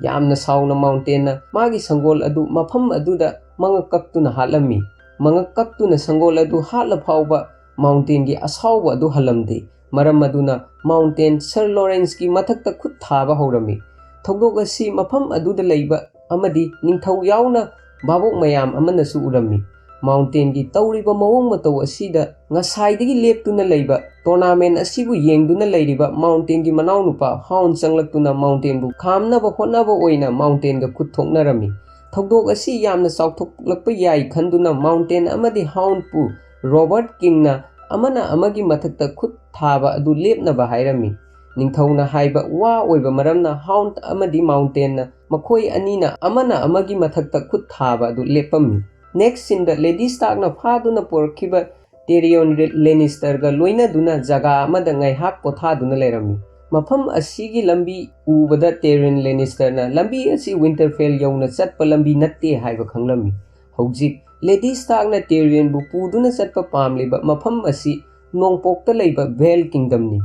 ꯌꯥꯝꯅ ꯁꯥꯎꯅ ꯃꯥꯎꯟꯇꯦꯟꯅ ꯃꯥꯒꯤ ꯁꯪꯒꯣꯜ ꯑꯗꯨ ꯃꯐꯝ ꯑꯗꯨꯗ ꯃꯉꯛ ꯀꯛꯇꯨꯅ ꯍꯥꯠꯂꯝꯃꯤ꯫ ꯃꯉꯛ ꯀꯛꯇꯨꯅ ꯁꯪꯒꯣꯜ ꯑꯗꯨ ꯍꯥꯠꯂ ꯐꯥꯎꯕ ꯃꯥꯎꯟꯇꯦꯟꯒꯤ ꯑꯁꯥꯎꯕ ꯑꯗꯨ ꯍꯜꯂꯝꯗꯦ꯫ ꯃꯔꯝ ꯑꯗꯨꯅ ꯃꯥꯎꯟꯇꯦꯟ ꯁꯔ ꯂꯣꯔꯦꯟꯁꯀꯤ ꯃꯊꯛꯇ ꯈꯨꯠ ꯊꯥꯕ ꯍꯧꯔꯝꯃꯤ꯫ ꯊꯧꯗꯣꯛ ꯑꯁꯤ ꯃꯐꯝ ꯑꯗꯨꯗ ꯂꯩꯕ ꯑꯃꯗꯤ ꯅꯤꯡꯊꯧ ꯌꯥꯎꯅ ꯚꯥꯕꯣꯛ ꯃꯌꯥꯝ ꯑꯃꯅꯁꯨ ꯎꯔꯝꯃꯤ꯫ ꯃꯥꯎꯟꯇꯦꯟꯒꯤ ꯇꯧꯔꯤꯕ ꯃꯑꯣꯡ ꯃꯇꯧ ꯑꯁꯤꯗ ꯉꯁꯥꯏꯗꯒꯤ ꯂꯦꯞꯇꯨꯅ ꯂꯩꯕ, ꯇꯣꯔꯅꯥꯃꯦꯟ ꯑꯁꯤꯕꯨ ꯌꯦꯡꯗꯨꯅ ꯂꯩꯔꯤꯕ ꯃꯥꯎꯟꯇꯦꯟꯒꯤ ꯃꯅꯥꯎꯅꯨꯄꯥ ꯍꯥꯎꯟ ꯆꯪꯂꯛꯇꯨꯅ ꯃꯥꯎꯟꯇꯦꯟꯕꯨ ꯈꯥꯝꯅꯕ ꯍꯣꯠꯅꯕ ꯑꯣꯏꯅ ꯃꯥꯎꯟꯇꯦꯟꯒ ꯈꯨꯠ ꯊꯣꯛꯅꯔꯝꯃꯤ꯫ ꯊꯧꯗꯣꯛ ꯑꯁꯤ ꯌꯥꯝꯅ ꯆꯥꯎꯊꯣꯛꯂꯛꯄ ꯌꯥꯏ ꯈꯟꯗꯨꯅ ꯃꯥꯎꯟꯇꯦꯟ ꯑꯃꯗꯤ ꯍꯥꯎꯟꯄꯨ ꯔꯣꯕꯔꯠ ꯀꯤꯡꯅ ꯑꯃꯅ ꯑꯃꯒꯤ ꯃꯊꯛꯇ ꯈꯨꯠ ꯊꯥꯕ ꯑꯗꯨ ꯂꯦꯞꯅꯕ ꯍꯥꯏꯔꯝꯃꯤ꯫ ꯅꯤꯡꯊꯧꯅ ꯍꯥꯏꯕ ꯋꯥ ꯑꯣꯏꯕ ꯃꯔꯝꯅ ꯍꯥꯎꯟ ꯑꯃꯗꯤ ꯃꯥꯎꯟꯇꯦꯟꯅ ꯃꯈꯣꯏ ꯑꯅꯤꯅ ꯑꯃꯅ ꯑꯃꯒꯤ ꯃꯊꯛꯇ ꯈꯨꯠ ꯊꯥꯕ ꯑꯗꯨ ꯂꯦꯞꯄꯝꯃꯤ꯫ ꯅꯦꯛꯁ ꯁꯤꯟꯗ ꯂꯦꯗꯤ ꯁ꯭ꯇꯥꯔꯛꯅ ꯐꯥꯗꯨꯅ ꯄꯨꯔꯛꯈꯤꯕ ꯇꯦꯔꯤꯌꯣꯟ ꯔꯦ-, ꯂꯦꯅꯤꯁꯇꯔꯒ ꯂꯣꯏꯅꯗꯨꯅ ꯖꯒꯥ ꯑꯃꯗ ꯉꯥꯏꯍꯥꯛ ꯄꯣꯊꯥꯗꯨꯅ ꯂꯩꯔꯝꯃꯤ꯫ ꯃꯐꯝ ꯑꯁꯤꯒꯤ ꯂꯝꯕꯤ ꯎꯕꯗ ꯇꯦꯔꯤꯌꯟ ꯂꯦꯅꯤꯁꯇꯔꯅ ꯂꯝꯕꯤ ꯑꯁꯤ ꯋꯤꯟꯇꯔꯐꯦꯜ ꯌꯧꯅ ꯆꯠꯄ ꯂꯝꯕꯤ ꯅꯠꯇꯦ ꯍꯥꯏꯕ ꯈꯪꯂꯝꯃꯤ꯫ ꯍꯧꯖꯤꯛ ꯂꯦꯗꯤ ꯁ꯭ꯇꯥꯔꯛꯅ ꯇꯦꯔꯤꯌꯟꯕꯨ ꯄꯨꯗꯨꯅ ꯆꯠꯄ ꯄꯥꯝꯂꯤꯕ ꯃꯐꯝ ꯑꯁꯤ ꯅꯣꯡꯄꯣꯛꯇ ꯂꯩꯕ ꯚꯦꯜ ꯀꯤꯡꯗꯝꯅꯤ꯫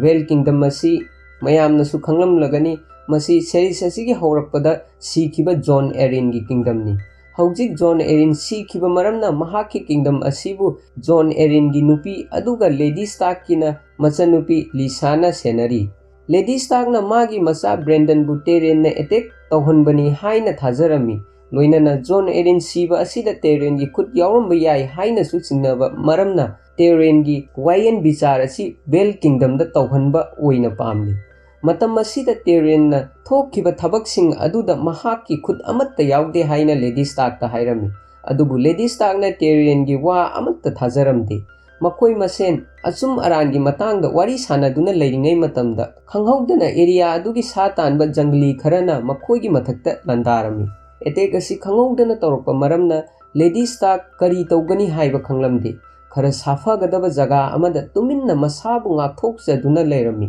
ꯚꯦꯜ ꯀꯤꯡꯗꯝ ꯑꯁꯤ ꯃꯌꯥꯝꯅꯁꯨ ꯈꯪꯂꯝꯂꯒꯅꯤ, ꯃꯁꯤ ꯁꯦꯔꯤꯁ ꯑꯁꯤꯒꯤ ꯍꯧꯔꯛꯄꯗ ꯁꯤꯈꯤꯕ ꯖꯣꯟ ꯑꯦꯔꯤꯟꯒꯤ ꯀꯤꯡꯗꯝꯅꯤ꯫ ꯍꯧꯖꯤꯛ ꯖꯣꯟ ꯑꯦꯔꯤꯟ ꯁꯤꯈꯤꯕ ꯃꯔꯝꯅ ꯃꯍꯥꯛꯀꯤ ꯀꯤꯡꯗꯝ ꯑꯁꯤꯕꯨ ꯖꯣꯟ ꯑꯦꯔꯤꯟꯒꯤ ꯅꯨꯄꯤ ꯑꯗꯨꯒ ꯂꯦꯗꯤ ꯁ꯭ꯇꯥꯔꯛꯀꯤꯅ ꯃꯆꯟꯅꯨꯄꯤ ꯂꯤꯁꯥꯅ ꯁꯦꯟꯅꯔꯤ꯫ ꯂꯦꯗꯤ ꯁ꯭ꯇꯥꯔꯛꯅ ꯃꯥꯒꯤ ꯃꯆꯥ ꯕ꯭ꯔꯦꯟꯗꯟꯕꯨ ꯇꯦꯔꯤꯌꯟꯅ ꯑꯦꯇꯦꯛ ꯇꯧꯍꯟꯕꯅꯤ ꯍꯥꯏꯅ ꯊꯥꯖꯔꯝꯃꯤ꯫ ꯂꯣꯏꯅꯅ ꯖꯣꯟ ꯑꯦꯔꯤꯟ ꯁꯤꯕ ꯑꯁꯤꯗ ꯇꯦꯔꯤꯌꯟꯒꯤ ꯈꯨꯠ ꯌꯥꯎꯔꯝꯕ ꯌꯥꯏ ꯍꯥꯏꯅꯁꯨ ꯆꯤꯡꯅꯕ ꯃꯔꯝꯅ ꯇꯦꯔꯤꯌꯟꯒꯤ ꯋꯥꯌꯦꯜ ꯕꯤꯆꯥꯔ ꯑꯁꯤ ꯚꯦꯜ ꯀꯤꯡꯗꯝꯗ ꯇꯧꯍꯟꯕ ꯑꯣꯏꯅ ꯄꯥꯝꯂꯤ꯫ ꯃꯇꯝ ꯑꯁꯤꯗ ꯇꯦꯔꯤꯌꯟꯅ ꯊꯣꯛꯈꯤꯕ ꯊꯕꯛꯁꯤꯡ ꯑꯗꯨꯗ ꯃꯍꯥꯛꯀꯤ ꯈꯨꯠ ꯑꯃꯠꯇ ꯌꯥꯎꯗꯦ ꯍꯥꯏꯅ ꯂꯦꯗꯤ ꯁ꯭ꯇꯥꯔꯛꯇ ꯍꯥꯏꯔꯝꯃꯤ꯫ ꯑꯗꯨꯕꯨ ꯂꯦꯗꯤ ꯁ꯭ꯇꯥꯔꯛꯅ ꯇꯦꯔꯤꯌꯟꯒꯤ ꯋꯥ ꯑꯃꯠꯇ ꯊꯥꯖꯔꯝꯗꯦ꯫ ꯃꯈꯣꯏ ꯃꯁꯦꯟ ꯑꯆꯨꯝ ꯑꯔꯥꯟꯒꯤ ꯃꯇꯥꯡꯗ ꯋꯥꯔꯤ ꯁꯥꯟꯅꯗꯨꯅ ꯂꯩꯔꯤꯉꯩ ꯃꯇꯝꯗ, ꯈꯪꯍꯧꯗꯅ ꯑꯦꯔꯤꯌꯥ ꯑꯗꯨꯒꯤ ꯁꯥ ꯇꯥꯟꯕ ꯖꯪꯒꯂꯤ ꯈꯔꯅ ꯃꯈꯣꯏꯒꯤ ꯃꯊꯛꯇ ꯂꯥꯟꯗꯥꯔꯝꯃꯤ꯫ ꯑꯦꯇꯦꯛ ꯑꯁꯤ ꯈꯪꯍꯧꯗꯅ ꯇꯧꯔꯛꯄ ꯃꯔꯝꯅ ꯂꯦꯗꯤ ꯁ꯭ꯇꯥꯔꯛ ꯀꯔꯤ ꯇꯧꯒꯅꯤ ꯍꯥꯏꯕ ꯈꯪꯂꯝꯗꯦ꯫ ꯈꯔ ꯁꯥꯐꯒꯗꯕ ꯖꯒꯥ ꯑꯃꯗ ꯇꯨꯃꯤꯟꯅ ꯃꯁꯥꯕꯨ ꯉꯥꯛꯊꯣꯛꯆꯗꯨꯅ ꯂꯩꯔꯝꯃꯤ꯫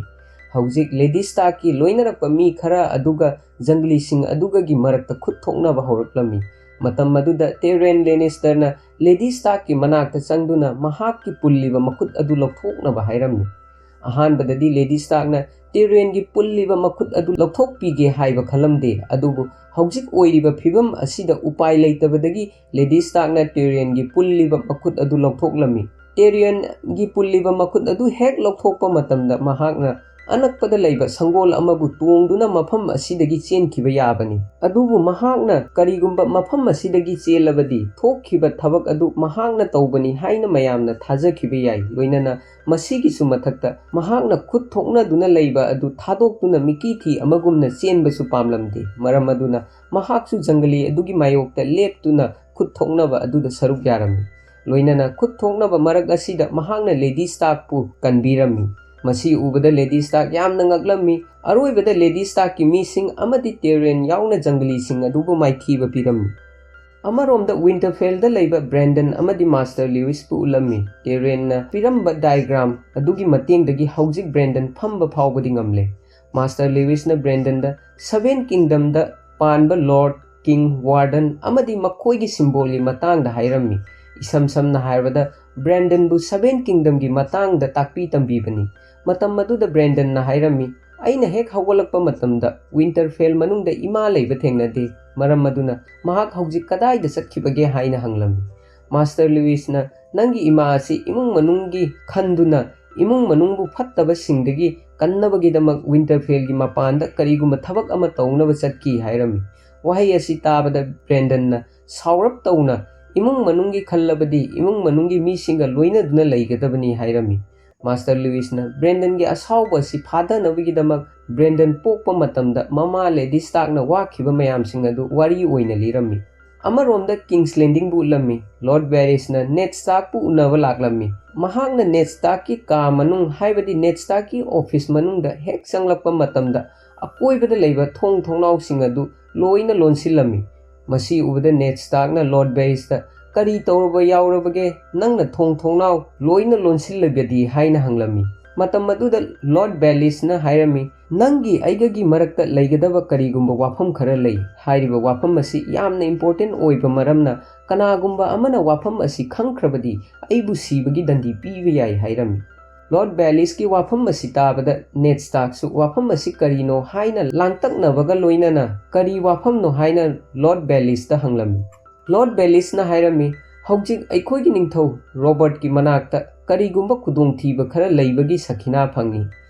ꯍꯧꯖꯤꯛ ꯂꯦꯗꯤ ꯁ꯭ꯇꯥꯔꯛꯀꯤ ꯂꯣꯏꯅꯔꯛꯄ ꯃꯤ ꯈꯔ ꯑꯗꯨꯒ ꯖꯪꯒꯂꯤꯁꯤꯡ ꯑꯗꯨꯒꯒꯤ ꯃꯔꯛꯇ ꯈꯨꯠ ꯊꯣꯛꯅꯕ ꯍꯧꯔꯛꯂꯝꯃꯤ꯫ ꯃꯇꯝ ꯑꯗꯨꯗ ꯇꯦꯔꯤꯌꯟ ꯂꯦꯅꯤꯁꯇꯔꯅ ꯂꯦꯗꯤ ꯁ꯭ꯇꯥꯔꯛꯀꯤ ꯃꯅꯥꯛꯇ ꯆꯪꯗꯨꯅ ꯃꯍꯥꯛꯀꯤ ꯄꯨꯜꯂꯤꯕ ꯃꯈꯨꯠ ꯑꯗꯨ ꯂꯧꯊꯣꯛꯅꯕ ꯍꯥꯏꯔꯝꯃꯤ꯫ ꯑꯍꯥꯟꯕꯗꯗꯤ ꯂꯦꯗꯤ ꯁ꯭ꯇꯥꯔꯛꯅ ꯇꯦꯔꯤꯌꯟꯒꯤ ꯄꯨꯜꯂꯤꯕ ꯃꯈꯨꯠ ꯑꯗꯨ ꯂꯧꯊꯣꯛꯄꯤꯒꯦ ꯍꯥꯏꯕ ꯈꯜꯂꯝꯗꯦ, ꯑꯗꯨꯕꯨ ꯍꯧꯖꯤꯛ ꯑꯣꯏꯔꯤꯕ ꯐꯤꯕꯝ ꯑꯁꯤꯗ ꯎꯄꯥꯏ ꯂꯩꯇꯕꯗꯒꯤ ꯂꯦꯗꯤ ꯁ꯭ꯇꯥꯔꯛꯅ ꯇꯦꯔꯤꯌꯟꯒꯤ ꯄꯨꯜꯂꯤꯕ ꯃꯈꯨꯠ ꯑꯗꯨ ꯂꯧꯊꯣꯛꯂꯝꯃꯤ꯫ ꯇꯦꯔꯤꯌꯟꯒꯤ ꯄꯨꯜꯂꯤꯕ ꯃꯈꯨꯠ ꯑꯗꯨ ꯍꯦꯛ ꯂꯧꯊꯣꯛꯄ ꯃꯇꯝꯗ ꯃꯍꯥꯛꯅ ꯑꯅꯛꯄꯗ ꯂꯩꯕ ꯁꯪꯒꯣꯜ ꯑꯃꯕꯨ ꯇꯣꯡꯗꯨꯅ ꯃꯐꯝ ꯑꯁꯤꯗꯒꯤ ꯆꯦꯟꯈꯤꯕ ꯌꯥꯕꯅꯤ꯫ ꯑꯗꯨꯕꯨ ꯃꯍꯥꯛꯅ ꯀꯔꯤꯒꯨꯝꯕ ꯃꯐꯝ ꯑꯁꯤꯗꯒꯤ ꯆꯦꯜꯂꯕꯗꯤ ꯊꯣꯛꯈꯤꯕ ꯊꯕꯛ ꯑꯗꯨ ꯃꯍꯥꯛꯅ ꯇꯧꯕꯅꯤ ꯍꯥꯏꯅ ꯃꯌꯥꯝꯅ ꯊꯥꯖꯈꯤꯕ ꯌꯥꯏ꯫ ꯂꯣꯏꯅꯅ ꯃꯁꯤꯒꯤꯁꯨ ꯃꯊꯛꯇ ꯃꯍꯥꯛꯅ ꯈꯨꯠ ꯊꯣꯛꯅꯗꯨꯅ ꯂꯩꯕ ꯑꯗꯨ ꯊꯥꯗꯣꯛꯇꯨꯅ ꯃꯤꯀꯤ ꯊꯤ ꯑꯃꯒꯨꯝꯅ ꯆꯦꯟꯕꯁꯨ ꯄꯥꯝꯂꯝꯗꯦ꯫ ꯃꯔꯝ ꯑꯗꯨꯅ ꯃꯍꯥꯛꯁꯨ ꯖꯪꯒꯂꯤ ꯑꯗꯨꯒꯤ ꯃꯥꯌꯣꯛꯇ ꯂꯦꯞꯇꯨꯅ ꯈꯨꯠ ꯊꯣꯛꯅꯕ ꯑꯗꯨꯗ ꯁꯔꯨꯛ ꯌꯥꯔꯝꯃꯤ꯫ ꯂꯣꯏꯅꯅ ꯈꯨꯠ ꯊꯣꯛꯅꯕ ꯃꯔꯛ ꯑꯁꯤꯗ ꯃꯍꯥꯛꯅ ꯂꯦꯗꯤ ꯁ꯭ꯇꯥꯔꯛꯄꯨ ꯀꯟꯕꯤꯔꯝꯃꯤ꯫ ꯃꯁꯤ ꯎꯕꯗ ꯂꯦꯗꯤ ꯁ꯭ꯇꯥꯔꯛ ꯌꯥꯝꯅ ꯉꯛꯂꯝꯃꯤ꯫ ꯑꯔꯣꯏꯕꯗ ꯂꯦꯗꯤ ꯁ꯭ꯇꯥꯔꯛꯀꯤ ꯃꯤꯁꯤꯡ ꯑꯃꯗꯤ ꯇꯦꯔꯤꯌꯟ ꯌꯥꯎꯅ ꯖꯪꯒꯂꯤꯁꯤꯡ ꯑꯗꯨꯕꯨ ꯃꯥꯏꯊꯤꯕ ꯄꯤꯔꯝꯃꯤ꯫ ꯑꯃꯔꯣꯝꯗ ꯋꯤꯟꯇꯔꯐꯦꯜꯗ ꯂꯩꯕ ꯕ꯭ꯔꯦꯟꯗꯟ ꯑꯃꯗꯤ ꯃꯥꯁꯇꯔ ꯂꯤꯋꯤꯁꯄꯨ ꯎꯠꯂꯝꯃꯤ꯫ ꯇꯦꯔꯤꯌꯟꯅ ꯄꯤꯔꯝꯕ ꯗꯥꯏꯒ꯭ꯔꯥꯝ ꯑꯗꯨꯒꯤ ꯃꯇꯦꯡꯗꯒꯤ ꯍꯧꯖꯤꯛ ꯕ꯭ꯔꯦꯟꯗꯟ ꯐꯝꯕ ꯐꯥꯎꯕꯗꯤ ꯉꯝꯂꯦ꯫ ꯃꯥꯁꯇꯔ ꯂꯤꯋꯤꯁꯅ ꯕ꯭ꯔꯦꯟꯗꯟꯗ ꯁꯚꯦꯟ ꯀꯤꯡꯗꯝꯗ ꯄꯥꯟꯕ ꯂꯣꯔꯗ, ꯀꯤꯡ, ꯋꯥꯔꯗꯟ ꯑꯃꯗꯤ ꯃꯈꯣꯏꯒꯤ ꯁꯤꯝꯕꯣꯜꯒꯤ ꯃꯇꯥꯡꯗ ꯍꯥꯏꯔꯝꯃꯤ꯫ ꯏꯁꯝ ꯁꯝꯅ ꯍꯥꯏꯔꯕꯗ, ꯕ꯭ꯔꯦꯟꯗꯟꯕꯨ ꯁꯚꯦꯟ ꯀꯤꯡꯗꯝꯒꯤ ꯃꯇꯥꯡꯗ ꯇꯥꯛꯄꯤ ꯇꯝꯕꯤꯕꯅꯤ꯫ ꯃꯇꯝ ꯑꯗꯨꯗ ꯕ꯭ꯔꯦꯟꯗꯟꯅ ꯍꯥꯏꯔꯝꯃꯤ, "ꯑꯩꯅ ꯍꯦꯛ ꯍꯧꯒꯠꯂꯛꯄ ꯃꯇꯝꯗ ꯋꯤꯟꯇꯔꯐꯦꯜ ꯃꯅꯨꯡꯗ ꯏꯃꯥ ꯂꯩꯕ ꯊꯦꯡꯅꯗꯦ꯫ ꯃꯔꯝ ꯑꯗꯨꯅ ꯃꯍꯥꯛ ꯍꯧꯖꯤꯛ ꯀꯗꯥꯏꯗ ꯆꯠꯈꯤꯕꯒꯦ?" ꯍꯥꯏꯅ ꯍꯪꯂꯝꯃꯤ꯫ ꯃꯥꯁꯇꯔ ꯂꯨꯏꯁꯅ, "ꯅꯪꯒꯤ ꯏꯃꯥ ꯑꯁꯤ ꯏꯃꯨꯡ ꯃꯅꯨꯡꯒꯤ ꯈꯟꯗꯨꯅ ꯏꯃꯨꯡ ꯃꯅꯨꯡꯕꯨ ꯐꯠꯇꯕꯁꯤꯡꯗꯒꯤ ꯀꯟꯅꯕꯒꯤꯗꯃꯛ ꯋꯤꯟꯇꯔꯐꯦꯜꯒꯤ ꯃꯄꯥꯟꯗ ꯀꯔꯤꯒꯨꯝꯕ ꯊꯕꯛ ꯑꯃ ꯇꯧꯅꯕ ꯆꯠꯈꯤ" ꯍꯥꯏꯔꯝꯃꯤ꯫ ꯋꯥꯍꯩ ꯑꯁꯤ ꯇꯥꯕꯗ ꯕ꯭ꯔꯦꯟꯗꯟꯅ ꯁꯥꯎꯔꯞ ꯇꯧꯅ, "ꯏꯃꯨꯡ ꯃꯅꯨꯡꯒꯤ ꯈꯜꯂꯕꯗꯤ ꯏꯃꯨꯡ ꯃꯅꯨꯡꯒꯤ ꯃꯤꯁꯤꯡꯒ ꯂꯣꯏꯅꯗꯨꯅ ꯂꯩꯒꯗꯕꯅꯤ" ꯍꯥꯏꯔꯝꯃꯤ꯫ ꯃꯥꯁꯇꯔ ꯂꯨꯏꯁꯅ ꯕ꯭ꯔꯦꯟꯗꯟꯒꯤ ꯑꯁꯥꯎꯕ ꯑꯁꯤ ꯐꯥꯗꯅꯕꯒꯤꯗꯃꯛ ꯕ꯭ꯔꯦꯟꯗꯟ ꯄꯣꯛꯄ ꯃꯇꯝꯗ ꯃꯃꯥ ꯂꯦꯗꯤ ꯁ꯭ꯇꯥꯔꯛꯅ ꯋꯥꯈꯤꯕ ꯃꯌꯥꯝꯁꯤꯡ ꯑꯗꯨ ꯋꯥꯔꯤ ꯑꯣꯏꯅ ꯂꯤꯔꯝꯃꯤ꯫ ꯑꯃꯔꯣꯝꯗ ꯀꯤꯡꯁ ꯂꯦꯟꯗꯤꯡꯕꯨ ꯎꯠꯂꯝꯃꯤ꯫ ꯂꯣꯔꯗ ꯕꯦꯔꯤꯁꯅ ꯅꯦꯗ ꯁ꯭ꯇꯥꯔꯛꯄꯨ ꯎꯅꯕ ꯂꯥꯛꯂꯝꯃꯤ꯫ ꯃꯍꯥꯛꯅ ꯅꯦꯗ ꯁ꯭ꯇꯥꯔꯛꯀꯤ ꯀꯥ ꯃꯅꯨꯡ, ꯍꯥꯏꯕꯗꯤ ꯅꯦꯗ ꯁ꯭ꯇꯥꯔꯛꯀꯤ ꯑꯣꯐꯤꯁ ꯃꯅꯨꯡꯗ ꯍꯦꯛ ꯆꯪꯂꯛꯄ ꯃꯇꯝꯗ ꯑꯀꯣꯏꯕꯗ ꯂꯩꯕ ꯊꯣꯡ ꯊꯣꯡꯅꯥꯎꯁꯤꯡ ꯑꯗꯨ ꯂꯣꯏꯅ ꯂꯣꯟꯁꯤꯜꯂꯝꯃꯤ꯫ ꯃꯁꯤ ꯎꯕꯗ ꯅꯦꯗ ꯁ꯭ꯇꯥꯔꯛꯅ ꯂꯣꯔꯗ ꯕꯦꯔꯤꯁꯇ "ꯀꯔꯤ ꯇꯧꯔꯕ ꯌꯥꯎꯔꯕꯒꯦ? ꯅꯪꯅ ꯊꯣꯡ ꯊꯣꯡꯅꯥꯎ ꯂꯣꯏꯅ ꯂꯣꯟꯁꯤꯜꯂꯒꯗꯤ?" ꯍꯥꯏꯅ ꯍꯪꯂꯝꯃꯤ꯫ ꯃꯇꯝ ꯑꯗꯨꯗ ꯂꯣꯔꯗ ꯕꯦꯂꯤꯁꯅ ꯍꯥꯏꯔꯝꯃꯤ, "ꯅꯪꯒꯤ ꯑꯩꯒꯒꯤ ꯃꯔꯛꯇ ꯂꯩꯒꯗꯕ ꯀꯔꯤꯒꯨꯝꯕ ꯋꯥꯐꯝ ꯈꯔ ꯂꯩ꯫ ꯍꯥꯏꯔꯤꯕ ꯋꯥꯐꯝ ꯑꯁꯤ ꯌꯥꯝꯅ ꯏꯝꯄꯣꯔꯇꯦꯟ ꯑꯣꯏꯕ ꯃꯔꯝꯅ ꯀꯅꯥꯒꯨꯝꯕ ꯑꯃꯅ ꯋꯥꯐꯝ ꯑꯁꯤ ꯈꯪꯈ꯭ꯔꯕꯗꯤ ꯑꯩꯕꯨ ꯁꯤꯕꯒꯤ ꯗꯟꯗꯤ ꯄꯤꯕ ꯌꯥꯏ" ꯍꯥꯏꯔꯝꯃꯤ꯫ ꯂꯣꯔꯗ ꯕꯦꯂꯤꯁꯀꯤ ꯋꯥꯐꯝ ꯑꯁꯤ ꯇꯥꯕꯗ ꯅꯦꯗ ꯁ꯭ꯇꯥꯔꯛꯁꯨ ꯋꯥꯐꯝ ꯑꯁꯤ ꯀꯔꯤꯅꯣ ꯍꯥꯏꯅ ꯂꯥꯡꯇꯛꯅꯕꯒ ꯂꯣꯏꯅꯅ "ꯀꯔꯤ ꯋꯥꯐꯝꯅꯣ?" ꯍꯥꯏꯅ ꯂꯣꯔꯗ ꯕꯦꯂꯤꯁꯇ ꯍꯪꯂꯝꯃꯤ꯫ ꯂꯣꯔꯗ ꯕꯦꯂꯤꯁꯅ ꯍꯥꯏꯔꯝꯃꯤ, "ꯍꯧꯖꯤꯛ ꯑꯩꯈꯣꯏꯒꯤ ꯅꯤꯡꯊꯧ ꯔꯣꯕꯔꯠꯀꯤ ꯃꯅꯥꯛꯇ ꯀꯔꯤꯒꯨꯝꯕ ꯈꯨꯗꯣꯡꯊꯤꯕ ꯈꯔ ꯂꯩꯕꯒꯤ ꯁꯈꯤꯅꯥ ꯐꯪꯏ꯫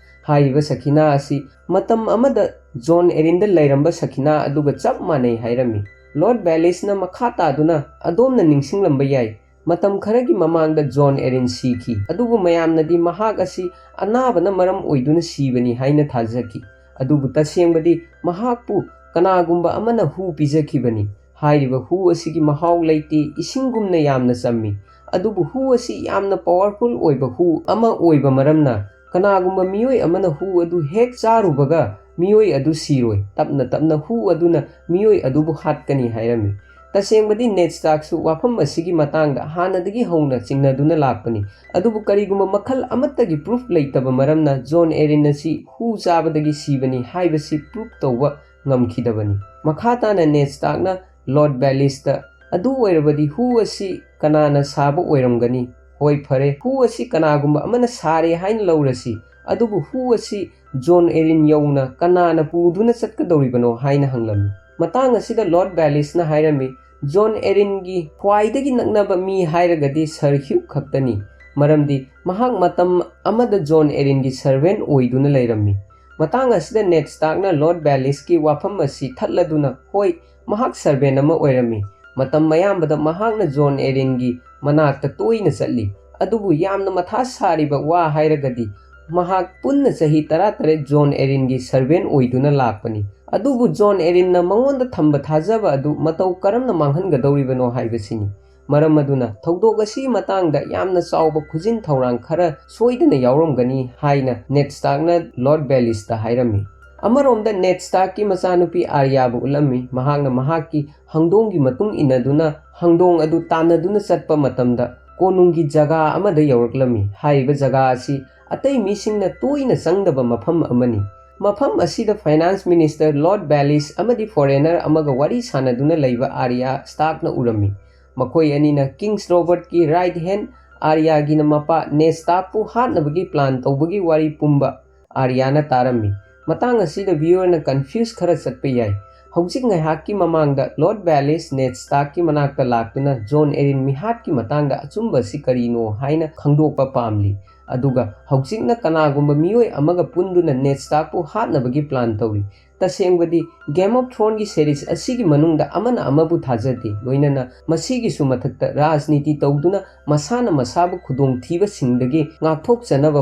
ꯍꯥꯏꯔꯤꯕ ꯁꯈꯤꯅꯥ ꯑꯁꯤ ꯃꯇꯝ ꯑꯃꯗ ꯖꯣꯟ ꯑꯦꯔꯤꯟꯗ ꯂꯩꯔꯝꯕ ꯁꯈꯤꯅꯥ ꯑꯗꯨꯒ ꯆꯞ ꯃꯥꯟꯅꯩ" ꯍꯥꯏꯔꯝꯃꯤ꯫ ꯂꯣꯔꯗ ꯕꯦꯂꯤꯁꯅ ꯃꯈꯥ ꯇꯥꯗꯨꯅ, "ꯑꯗꯣꯝꯅ ꯅꯤꯡꯁꯤꯡꯂꯝꯕ ꯌꯥꯏ, ꯃꯇꯝ ꯈꯔꯒꯤ ꯃꯃꯥꯡꯗ ꯖꯣꯟ ꯑꯦꯔꯤꯟ ꯁꯤꯈꯤ, ꯑꯗꯨꯕꯨ ꯃꯌꯥꯝꯅꯗꯤ ꯃꯍꯥꯛ ꯑꯁꯤ ꯑꯅꯥꯕꯅ ꯃꯔꯝ ꯑꯣꯏꯗꯨꯅ ꯁꯤꯕꯅꯤ ꯍꯥꯏꯅ ꯊꯥꯖꯈꯤ꯫ ꯑꯗꯨꯕꯨ ꯇꯁꯦꯡꯕꯗꯤ ꯃꯍꯥꯛꯄꯨ ꯀꯅꯥꯒꯨꯝꯕ ꯑꯃꯅ ꯍꯨ ꯄꯤꯖꯈꯤꯕꯅꯤ꯫ ꯍꯥꯏꯔꯤꯕ ꯍꯨ ꯑꯁꯤꯒꯤ ꯃꯍꯥꯎ ꯂꯩꯇꯦ, ꯏꯁꯤꯡꯒꯨꯝꯅ ꯌꯥꯝꯅ ꯆꯝꯃꯤ꯫ ꯑꯗꯨꯕꯨ ꯍꯨ ꯑꯁꯤ ꯌꯥꯝꯅ ꯄꯥꯋꯔꯐꯨꯜ ꯑꯣꯏꯕ ꯍꯨ ꯑꯃ ꯑꯣꯏꯕ ꯃꯔꯝꯅ ꯀꯅꯥꯒꯨꯝꯕ ꯃꯤꯑꯣꯏ ꯑꯃꯅ ꯍꯨ ꯑꯗꯨ ꯍꯦꯛ ꯆꯥꯔꯨꯕꯒ ꯃꯤꯑꯣꯏ ꯑꯗꯨ ꯁꯤꯔꯣꯏ꯫ ꯇꯞꯅ ꯇꯞꯅ ꯍꯨ ꯑꯗꯨꯅ ꯃꯤꯑꯣꯏ ꯑꯗꯨꯕꯨ ꯍꯥꯠꯀꯅꯤ" ꯍꯥꯏꯔꯝꯃꯤ꯫ ꯇꯁꯦꯡꯕꯗꯤ ꯅꯦꯗ ꯁ꯭ꯇꯥꯔꯛꯁꯨ ꯋꯥꯐꯝ ꯑꯁꯤꯒꯤ ꯃꯇꯥꯡꯗ ꯍꯥꯟꯅꯗꯒꯤ ꯍꯧꯅ ꯆꯤꯡꯅꯗꯨꯅ ꯂꯥꯛꯄꯅꯤ, ꯑꯗꯨꯕꯨ ꯀꯔꯤꯒꯨꯝꯕ ꯃꯈꯜ ꯑꯃꯠꯇꯒꯤ ꯄ꯭ꯔꯨꯐ ꯂꯩꯇꯕ ꯃꯔꯝꯅ ꯖꯣꯟ ꯑꯦꯔꯤꯟ ꯑꯁꯤ ꯍꯨ ꯆꯥꯕꯗꯒꯤ ꯁꯤꯕꯅꯤ ꯍꯥꯏꯕꯁꯤ ꯄ꯭ꯔꯨꯐ ꯇꯧꯕ ꯉꯝꯈꯤꯗꯕꯅꯤ꯫ ꯃꯈꯥ ꯇꯥꯅ ꯅꯦꯗ ꯁ꯭ꯇꯥꯔꯛꯅ ꯂꯣꯔꯗ ꯕꯦꯂꯤꯁꯇ, "ꯑꯗꯨ ꯑꯣꯏꯔꯕꯗꯤ ꯍꯨ ꯑꯁꯤ ꯀꯅꯥꯅ ꯁꯥꯕ ꯑꯣꯏꯔꯝꯒꯅꯤ? ꯍꯣꯏ, ꯐꯔꯦ, ꯍꯨ ꯑꯁꯤ ꯀꯅꯥꯒꯨꯝꯕ ꯑꯃꯅ ꯁꯥꯔꯦ ꯍꯥꯏꯅ ꯂꯧꯔꯁꯤ, ꯑꯗꯨꯕꯨ ꯍꯨ ꯑꯁꯤ ꯖꯣꯟ ꯑꯦꯔꯤꯟ ꯌꯧꯅ ꯀꯅꯥꯅ ꯄꯨꯗꯨꯅ ꯆꯠꯀꯗꯧꯔꯤꯕꯅꯣ?" ꯍꯥꯏꯅ ꯍꯪꯂꯝꯃꯤ꯫ ꯃꯇꯥꯡ ꯑꯁꯤꯗ ꯂꯣꯔꯗ ꯕꯦꯂꯤꯁꯅ ꯍꯥꯏꯔꯝꯃꯤ, "ꯖꯣꯟ ꯑꯦꯔꯤꯟꯒꯤ ꯈ꯭ꯋꯥꯏꯗꯒꯤ ꯅꯛꯅꯕ ꯃꯤ ꯍꯥꯏꯔꯒꯗꯤ ꯁꯔ ꯍ꯭ꯌꯨꯛ ꯈꯛꯇꯅꯤ, ꯃꯔꯝꯗꯤ ꯃꯍꯥꯛ ꯃꯇꯝ ꯑꯃꯗ ꯖꯣꯟ ꯑꯦꯔꯤꯟꯒꯤ ꯁꯔꯚꯦꯟ ꯑꯣꯏꯗꯨꯅ ꯂꯩꯔꯝꯃꯤ"꯫ ꯃꯇꯥꯡ ꯑꯁꯤꯗ ꯅꯦꯗ ꯁ꯭ꯇꯥꯔꯛꯅ ꯂꯣꯔꯗ ꯕꯦꯂꯤꯁꯀꯤ ꯋꯥꯐꯝ ꯑꯁꯤ ꯊꯠꯂꯗꯨꯅ, "ꯍꯣꯏ, ꯃꯍꯥꯛ ꯁꯔꯚꯦꯟ ꯑꯃ ꯑꯣꯏꯔꯝꯃꯤ꯫ ꯃꯇꯝ ꯑꯌꯥꯝꯕꯗ ꯃꯍꯥꯛꯅ ꯖꯣꯟ ꯑꯦꯔꯤꯟꯒꯤ ꯃꯅꯥꯛꯇ ꯇꯣꯏꯅ ꯆꯠꯂꯤ꯫ ꯑꯗꯨꯕꯨ ꯌꯥꯝꯅ ꯃꯊꯥ ꯁꯥꯔꯤꯕ ꯋꯥ ꯍꯥꯏꯔꯒꯗꯤ ꯃꯍꯥꯛ ꯄꯨꯟꯅ ꯆꯍꯤ ꯇꯔꯥꯇꯔꯦꯠ ꯖꯣꯟ ꯑꯦꯔꯤꯟꯒꯤ ꯁꯔꯚꯦꯟ ꯑꯣꯏꯗꯨꯅ ꯂꯥꯛꯄꯅꯤ꯫ ꯑꯗꯨꯕꯨ ꯖꯣꯟ ꯑꯦꯔꯤꯟꯅ ꯃꯉꯣꯟꯗ ꯊꯝꯕ ꯊꯥꯖꯕ ꯑꯗꯨ ꯃꯇꯧ ꯀꯔꯝꯅ ꯃꯥꯡꯍꯟꯒꯗꯧꯔꯤꯕꯅꯣ ꯍꯥꯏꯕꯁꯤꯅꯤ꯫ ꯃꯔꯝ ꯑꯗꯨꯅ ꯊꯧꯗꯣꯛ ꯑꯁꯤꯒꯤ ꯃꯇꯥꯡꯗ ꯌꯥꯝꯅ ꯆꯥꯎꯕ ꯈꯨꯖꯤꯟ ꯊꯧꯔꯥꯡ ꯈꯔ ꯁꯣꯏꯗꯅ ꯌꯥꯎꯔꯝꯒꯅꯤ" ꯍꯥꯏꯅ ꯅꯦꯗ ꯁ꯭ꯇꯥꯔꯛꯅ ꯂꯣꯔꯗ ꯕꯦꯂꯤꯁꯇ ꯍꯥꯏꯔꯝꯃꯤ꯫ ꯑꯃꯔꯣꯝꯗ ꯅꯦꯗ ꯁ꯭ꯇꯥꯔꯛꯀꯤ ꯃꯆꯥꯅꯨꯄꯤ ꯑꯥꯔꯌꯥꯕꯨ ꯎꯠꯂꯝꯃꯤ꯫ ꯃꯍꯥꯛꯅ ꯃꯍꯥꯛꯀꯤ ꯍꯪꯗꯣꯡꯒꯤ ꯃꯇꯨꯡ ꯏꯟꯅꯗꯨꯅ ꯍꯪꯗꯣꯡ ꯑꯗꯨ ꯇꯥꯟꯅꯗꯨꯅ ꯆꯠꯄ ꯃꯇꯝꯗ ꯀꯣꯅꯨꯡꯒꯤ ꯖꯒꯥ ꯑꯃꯗ ꯌꯧꯔꯛꯂꯝꯃꯤ꯫ ꯍꯥꯏꯔꯤꯕ ꯖꯒꯥ ꯑꯁꯤ ꯑꯇꯩ ꯃꯤꯁꯤꯡꯅ ꯇꯣꯏꯅ ꯆꯪꯗꯕ ꯃꯐꯝ ꯑꯃꯅꯤ꯫ ꯃꯐꯝ ꯑꯁꯤꯗ ꯐꯥꯏꯅꯥꯟꯁ ꯃꯤꯅꯤꯁꯇꯔ ꯂꯣꯔꯗ ꯕꯦꯂꯤꯁ ꯑꯃꯗꯤ ꯐꯣꯔꯦꯅꯔ ꯑꯃꯒ ꯋꯥꯔꯤ ꯁꯥꯟꯅꯗꯨꯅ ꯂꯩꯕ ꯑꯥꯔꯌꯥ ꯁ꯭ꯇꯥꯔꯛꯅ ꯎꯔꯝꯃꯤ꯫ ꯃꯈꯣꯏ ꯑꯅꯤꯅ ꯀꯤꯡꯁ ꯔꯣꯕꯔꯠꯀꯤ ꯔꯥꯏꯠ ꯍꯦꯟꯗ ꯑꯥꯔꯌꯥꯒꯤꯅ ꯃꯄꯥ ꯅꯦꯗ ꯁ꯭ꯇꯥꯔꯛꯄꯨ ꯍꯥꯠꯅꯕꯒꯤ ꯄ꯭ꯂꯥꯟ ꯇꯧꯕꯒꯤ ꯋꯥꯔꯤ ꯄꯨꯝꯕ ꯑꯥꯔꯌꯥꯅ ꯇꯥꯔꯝꯃꯤ꯫ ꯃꯇꯥꯡ ꯑꯁꯤꯗ ꯚꯤꯌꯨꯋꯔꯅ ꯀꯟꯐ꯭ꯌꯨꯁ ꯈꯔ ꯆꯠꯄ ꯌꯥꯏ꯫ ꯍꯧꯖꯤꯛ ꯉꯥꯏꯍꯥꯛꯀꯤ ꯃꯃꯥꯡꯗ ꯂꯣꯔꯗ ꯕꯦꯂꯤꯁ ꯅꯦꯗ ꯁ꯭ꯇꯥꯔꯛꯀꯤ ꯃꯅꯥꯛꯇ ꯂꯥꯛꯇꯨꯅ ꯖꯣꯟ ꯑꯦꯔꯤꯟ ꯃꯤꯍꯥꯠꯀꯤ ꯃꯇꯥꯡꯗ ꯑꯆꯨꯝꯕ ꯑꯁꯤ ꯀꯔꯤꯅꯣ ꯍꯥꯏꯅ ꯈꯪꯗꯣꯛꯄ ꯄꯥꯝꯂꯤ꯫ ꯑꯗꯨꯒ ꯍꯧꯖꯤꯛꯅ ꯀꯅꯥꯒꯨꯝꯕ ꯃꯤꯑꯣꯏ ꯑꯃꯒ ꯄꯨꯟꯗꯨꯅ ꯅꯦꯗ ꯁ꯭ꯇꯥꯔꯛꯄꯨ ꯍꯥꯠꯅꯕꯒꯤ ꯄ꯭ꯂꯥꯟ ꯇꯧꯔꯤ꯫ ꯇꯁꯦꯡꯕꯗꯤ, ꯒꯦꯝ ꯑꯣꯐ ꯊ꯭ꯔꯣꯟꯒꯤ ꯁꯦꯔꯤꯁ ꯑꯁꯤꯒꯤ ꯃꯅꯨꯡꯗ ꯑꯃꯅ ꯑꯃꯕꯨ ꯊꯥꯖꯗꯦ, ꯂꯣꯏꯅꯅ ꯃꯁꯤꯒꯤꯁꯨ ꯃꯊꯛꯇ ꯔꯥꯖꯅꯤꯇꯤ ꯇꯧꯗꯨꯅ ꯃꯁꯥꯅ ꯃꯁꯥꯕꯨ ꯈꯨꯗꯣꯡꯊꯤꯕꯁꯤꯡꯗꯒꯤ ꯉꯥꯛꯊꯣꯛꯆꯅꯕ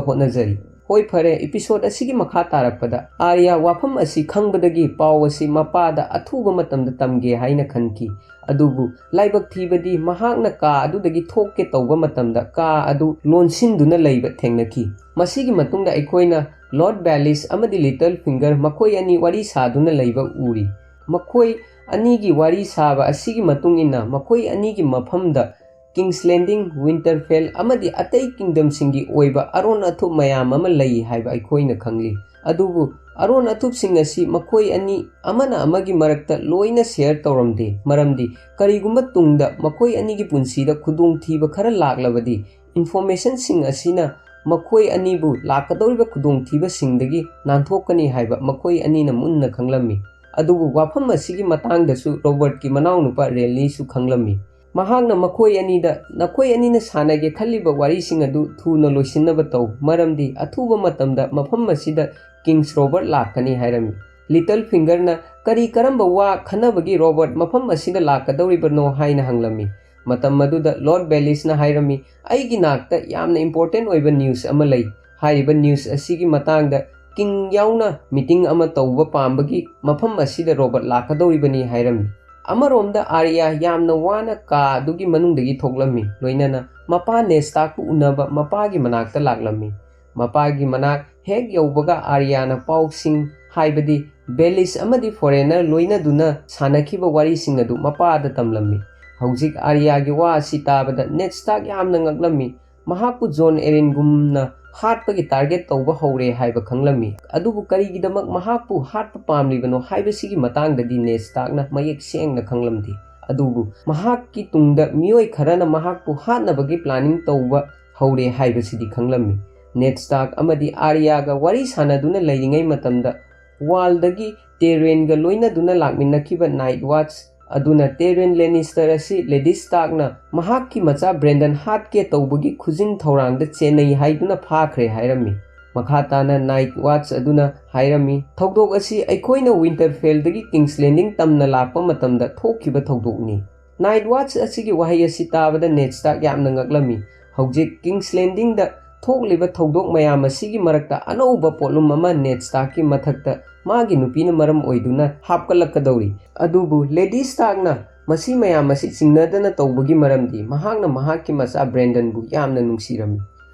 ꯍꯣꯠꯅꯖꯔꯤ꯫ ꯍꯣꯏ, ꯐꯔꯦ, ꯏꯄꯤꯁꯣꯗ ꯑꯁꯤꯒꯤ ꯃꯈꯥ ꯇꯥꯔꯛꯄꯗ ꯑꯥꯔꯌꯥ ꯋꯥꯐꯝ ꯑꯁꯤ ꯈꯪꯕꯗꯒꯤ ꯄꯥꯎ ꯑꯁꯤ ꯃꯄꯥꯗ ꯑꯊꯨꯕ ꯃꯇꯝꯗ ꯇꯝꯒꯦ ꯍꯥꯏꯅ ꯈꯟꯈꯤ꯫ ꯑꯗꯨꯕꯨ ꯂꯥꯏꯕꯛ ꯊꯤꯕꯗꯤ, ꯃꯍꯥꯛꯅ ꯀꯥ ꯑꯗꯨꯗꯒꯤ ꯊꯣꯛꯀꯦ ꯇꯧꯕ ꯃꯇꯝꯗ ꯀꯥ ꯑꯗꯨ ꯂꯣꯟꯁꯤꯟꯗꯨꯅ ꯂꯩꯕ ꯊꯦꯡꯅꯈꯤ꯫ ꯃꯁꯤꯒꯤ ꯃꯇꯨꯡꯗ ꯑꯩꯈꯣꯏꯅ ꯂꯣꯔꯗ ꯕꯦꯂꯤꯁ ꯑꯃꯗꯤ ꯂꯤꯇꯜ ꯐꯤꯡꯒꯔ ꯃꯈꯣꯏ ꯑꯅꯤ ꯋꯥꯔꯤ ꯁꯥꯗꯨꯅ ꯂꯩꯕ ꯎꯔꯤ꯫ ꯃꯈꯣꯏ ꯑꯅꯤꯒꯤ ꯋꯥꯔꯤ ꯁꯥꯕ ꯑꯁꯤꯒꯤ ꯃꯇꯨꯡ ꯏꯟꯅ ꯃꯈꯣꯏ ꯑꯅꯤꯒꯤ ꯃꯐꯝꯗ ꯀꯤꯡꯁ ꯂꯦꯟꯗꯤꯡ, ꯋꯤꯟꯇꯔꯐꯦꯜ ꯑꯃꯗꯤ ꯑꯇꯩ ꯀꯤꯡꯗꯝꯁꯤꯡꯒꯤ ꯑꯣꯏꯕ ꯑꯔꯣꯟ ꯑꯊꯨꯞ ꯃꯌꯥꯝ ꯑꯃ ꯂꯩ ꯍꯥꯏꯕ ꯑꯩꯈꯣꯏꯅ ꯈꯪꯂꯤ꯫ ꯑꯗꯨꯕꯨ ꯑꯔꯣꯟ ꯑꯊꯨꯞꯁꯤꯡ ꯑꯁꯤ ꯃꯈꯣꯏ ꯑꯅꯤ ꯑꯃꯅ ꯑꯃꯒꯤ ꯃꯔꯛꯇ ꯂꯣꯏꯅ ꯁꯦꯌꯔ ꯇꯧꯔꯝꯗꯦ, ꯃꯔꯝꯗꯤ ꯀꯔꯤꯒꯨꯝꯕ ꯇꯨꯡꯗ ꯃꯈꯣꯏ ꯑꯅꯤꯒꯤ ꯄꯨꯟꯁꯤꯗ ꯈꯨꯗꯣꯡꯊꯤꯕ ꯈꯔ ꯂꯥꯛꯂꯕꯗꯤ, ꯏꯟꯐꯣꯔꯃꯦꯁꯟꯁꯤꯡ ꯑꯁꯤꯅ ꯃꯈꯣꯏ ꯑꯅꯤꯕꯨ ꯂꯥꯛꯀꯗꯧꯔꯤꯕ ꯈꯨꯗꯣꯡꯊꯤꯕꯁꯤꯡꯗꯒꯤ ꯅꯥꯟꯊꯣꯛꯀꯅꯤ ꯍꯥꯏꯕ ꯃꯈꯣꯏ ꯑꯅꯤꯅ ꯃꯨꯟꯅ ꯈꯪꯂꯝꯃꯤ꯫ ꯑꯗꯨꯕꯨ ꯋꯥꯐꯝ ꯑꯁꯤꯒꯤ ꯃꯇꯥꯡꯗꯁꯨ ꯔꯣꯕꯔꯠꯀꯤ ꯃꯅꯥꯎꯅꯨꯄꯥ ꯔꯦꯟꯂꯤꯁꯨ ꯈꯪꯂꯝꯃꯤ꯫ ꯃꯍꯥꯛꯅ ꯃꯈꯣꯏ ꯑꯅꯤꯗ, "ꯅꯈꯣꯏ ꯑꯅꯤꯅ ꯁꯥꯟꯅꯒꯦ ꯈꯜꯂꯤꯕ ꯋꯥꯔꯤꯁꯤꯡ ꯑꯗꯨ ꯊꯨꯅ ꯂꯣꯏꯁꯤꯟꯅꯕ ꯇꯧ, ꯃꯔꯝꯗꯤ ꯑꯊꯨꯕ ꯃꯇꯝꯗ ꯃꯐꯝ ꯑꯁꯤꯗ ꯀꯤꯡꯁ ꯔꯣꯕꯔꯠ ꯂꯥꯛꯀꯅꯤ" ꯍꯥꯏꯔꯝꯃꯤ꯫ ꯂꯤꯇꯜ ꯐꯤꯡꯒꯔꯅ, "ꯀꯔꯤ ꯀꯔꯝꯕ ꯋꯥ ꯈꯟꯅꯕꯒꯤ ꯔꯣꯕꯔꯠ ꯃꯐꯝ ꯑꯁꯤꯗ ꯂꯥꯛꯀꯗꯧꯔꯤꯕꯅꯣ?" ꯍꯥꯏꯅ ꯍꯪꯂꯝꯃꯤ꯫ ꯃꯇꯝ ꯑꯗꯨꯗ ꯂꯣꯔꯗ ꯕꯦꯂꯤꯁꯅ ꯍꯥꯏꯔꯝꯃꯤ, "ꯑꯩꯒꯤ ꯅꯥꯛꯇ ꯌꯥꯝꯅ ꯏꯝꯄꯣꯔꯇꯦꯟ ꯑꯣꯏꯕ ꯅ꯭ꯌꯨꯁ ꯑꯃ ꯂꯩ꯫ ꯍꯥꯏꯔꯤꯕ ꯅ꯭ꯌꯨꯁ ꯑꯁꯤꯒꯤ ꯃꯇꯥꯡꯗ ꯀꯤꯡ ꯌꯥꯎꯅ ꯃꯤꯇꯤꯡ ꯑꯃ ꯇꯧꯕ ꯄꯥꯝꯕꯒꯤ ꯃꯐꯝ ꯑꯁꯤꯗ ꯔꯣꯕꯔꯠ ꯂꯥꯛꯀꯗꯧꯔꯤꯕꯅꯤ" ꯍꯥꯏꯔꯝꯃꯤ꯫ ꯑꯃꯔꯣꯝꯗ ꯑꯥꯔꯌꯥ ꯌꯥꯝꯅ ꯋꯥꯅ ꯀꯥ ꯑꯗꯨꯒꯤ ꯃꯅꯨꯡꯗꯒꯤ ꯊꯣꯛꯂꯝꯃꯤ, ꯂꯣꯏꯅꯅ ꯃꯄꯥ ꯅꯦꯗ ꯁ꯭ꯇꯥꯔꯛꯄꯨ ꯎꯅꯕ ꯃꯄꯥꯒꯤ ꯃꯅꯥꯛꯇ ꯂꯥꯛꯂꯝꯃꯤ꯫ ꯃꯄꯥꯒꯤ ꯃꯅꯥꯛ ꯍꯦꯛ ꯌꯧꯕꯒ ꯑꯥꯔꯌꯥꯅ ꯄꯥꯎꯁꯤꯡ ꯍꯥꯏꯕꯗꯤ Baelish ꯑꯃꯗꯤ foreigner ꯂꯣꯏꯅꯗꯨꯅ ꯁꯥꯟꯅꯈꯤꯕ ꯋꯥꯔꯤꯁꯤꯡ ꯑꯗꯨ ꯃꯄꯥꯗ ꯇꯝꯂꯝꯃꯤ꯫ ꯍꯧꯖꯤꯛ Arya ꯒꯤ ꯋꯥ ꯑꯁꯤ ꯇꯥꯕꯗ Ned Stark ꯌꯥꯝꯅ ꯉꯛꯂꯝꯃꯤ꯫ ꯃꯍꯥꯛꯄꯨ Jon Arryn ꯒꯨꯝꯅ ꯍꯥꯠꯄꯒꯤ target ꯇꯧꯕ ꯍꯧꯔꯦ ꯍꯥꯏꯕ ꯈꯪꯂꯝꯃꯤ꯫ ꯑꯗꯨꯕꯨ ꯀꯔꯤꯒꯤꯗꯃꯛ ꯃꯍꯥꯛꯄꯨ ꯍꯥꯠꯄ ꯄꯥꯝꯂꯤꯕꯅꯣ ꯍꯥꯏꯕꯁꯤꯒꯤ ꯃꯇꯥꯡꯗꯗꯤ Ned Stark ꯅ ꯃꯌꯦꯛ ꯁꯦꯡꯅ ꯈꯪꯂꯝꯗꯦ꯫ ꯑꯗꯨꯕꯨ ꯃꯍꯥꯛꯀꯤ ꯇꯨꯡꯗ ꯃꯤꯑꯣꯏ ꯈꯔꯅ ꯃꯍꯥꯛꯄꯨ ꯍꯥꯠꯅꯕꯒꯤ planning ꯇꯧꯕ ꯍꯧꯔꯦ ꯍꯥꯏꯕꯁꯤꯗꯤ ꯈꯪꯂꯝꯃꯤ꯫ Ned Stark ꯑꯃꯗꯤ Arya ꯒ ꯋꯥꯔꯤ ꯁꯥꯟꯅꯗꯨꯅ ꯂꯩꯔꯤꯉꯩ ꯃꯇꯝꯗ wall ꯗꯒꯤ Tyrion ꯒ ꯂꯣꯏꯅꯗꯨꯅ ꯂꯥꯛꯃꯤꯟꯅꯈꯤꯕ Night Watch ꯑꯗꯨꯅ Tyrion Lannister ꯑꯁꯤ Lady Stark ꯅ ꯃꯍꯥꯛꯀꯤ ꯃꯆꯥ Brandon ꯍꯥꯠꯀꯦ ꯇꯧꯕꯒꯤ ꯈꯨꯖꯤꯟ ꯊꯧꯔꯥꯡꯗ ꯆꯦꯟꯅꯩ ꯍꯥꯏꯗꯨꯅ ꯐꯥꯈ꯭ꯔꯦ ꯍꯥꯏꯔꯝꯃꯤ꯫ ꯃꯈꯥ ꯇꯥꯅ Night Watch ꯑꯗꯨꯅ ꯍꯥꯏꯔꯝꯃꯤ, "ꯊꯧꯗꯣꯛ ꯑꯁꯤ ꯑꯩꯈꯣꯏꯅ Winterfell ꯗꯒꯤ King's Landing ꯇꯝꯅ ꯂꯥꯛꯄ ꯃꯇꯝꯗ ꯊꯣꯛꯈꯤꯕ ꯊꯧꯗꯣꯛꯅꯤ"꯫ Night Watch ꯑꯁꯤꯒꯤ ꯋꯥꯍꯩ ꯑꯁꯤ ꯇꯥꯕꯗ Ned Stark ꯌꯥꯝꯅ ꯉꯛꯂꯝꯃꯤ꯫ ꯍꯧꯖꯤꯛ King's Landing ꯗ ꯊꯣꯛꯂꯤꯕ ꯊꯧꯗꯣꯛ ꯃꯌꯥꯝ ꯑꯁꯤꯒꯤ ꯃꯔꯛꯇ ꯑꯅꯧꯕ ꯄꯣꯠꯂꯨꯝ ꯑꯃ Ned Stark ꯀꯤ ꯃꯊꯛꯇ ꯃꯥꯒꯤ ꯅꯨꯄꯤꯅ ꯃꯔꯝ ꯑꯣꯏꯗꯨꯅ ꯍꯥꯞꯀꯠꯂꯛꯀꯗꯧꯔꯤ꯫ ꯑꯗꯨꯕꯨ Lady Stark ꯅ ꯃꯁꯤ ꯃꯌꯥꯝ ꯑꯁꯤ ꯆꯤꯡꯅꯗꯅ ꯇꯧꯕꯒꯤ ꯃꯔꯝꯗꯤ ꯃꯍꯥꯛꯅ ꯃꯍꯥꯛꯀꯤ ꯃꯆꯥ Brandon ꯕꯨ ꯌꯥꯝꯅ ꯅꯨꯡꯁꯤꯔꯝꯃꯤ꯫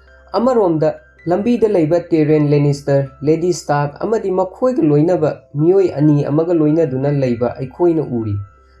ꯑꯃꯔꯣꯝꯗ ꯂꯝꯕꯤꯗ ꯂꯩꯕ Tyrion Lannister, Lady Stark ꯑꯃꯗꯤ ꯃꯈꯣꯏꯒ ꯂꯣꯏꯅꯕ ꯃꯤꯑꯣꯏ ꯑꯅꯤ ꯑꯃꯒ ꯂꯣꯏꯅꯗꯨꯅ ꯂꯩꯕ ꯑꯩꯈꯣꯏꯅ ꯎꯔꯤ꯫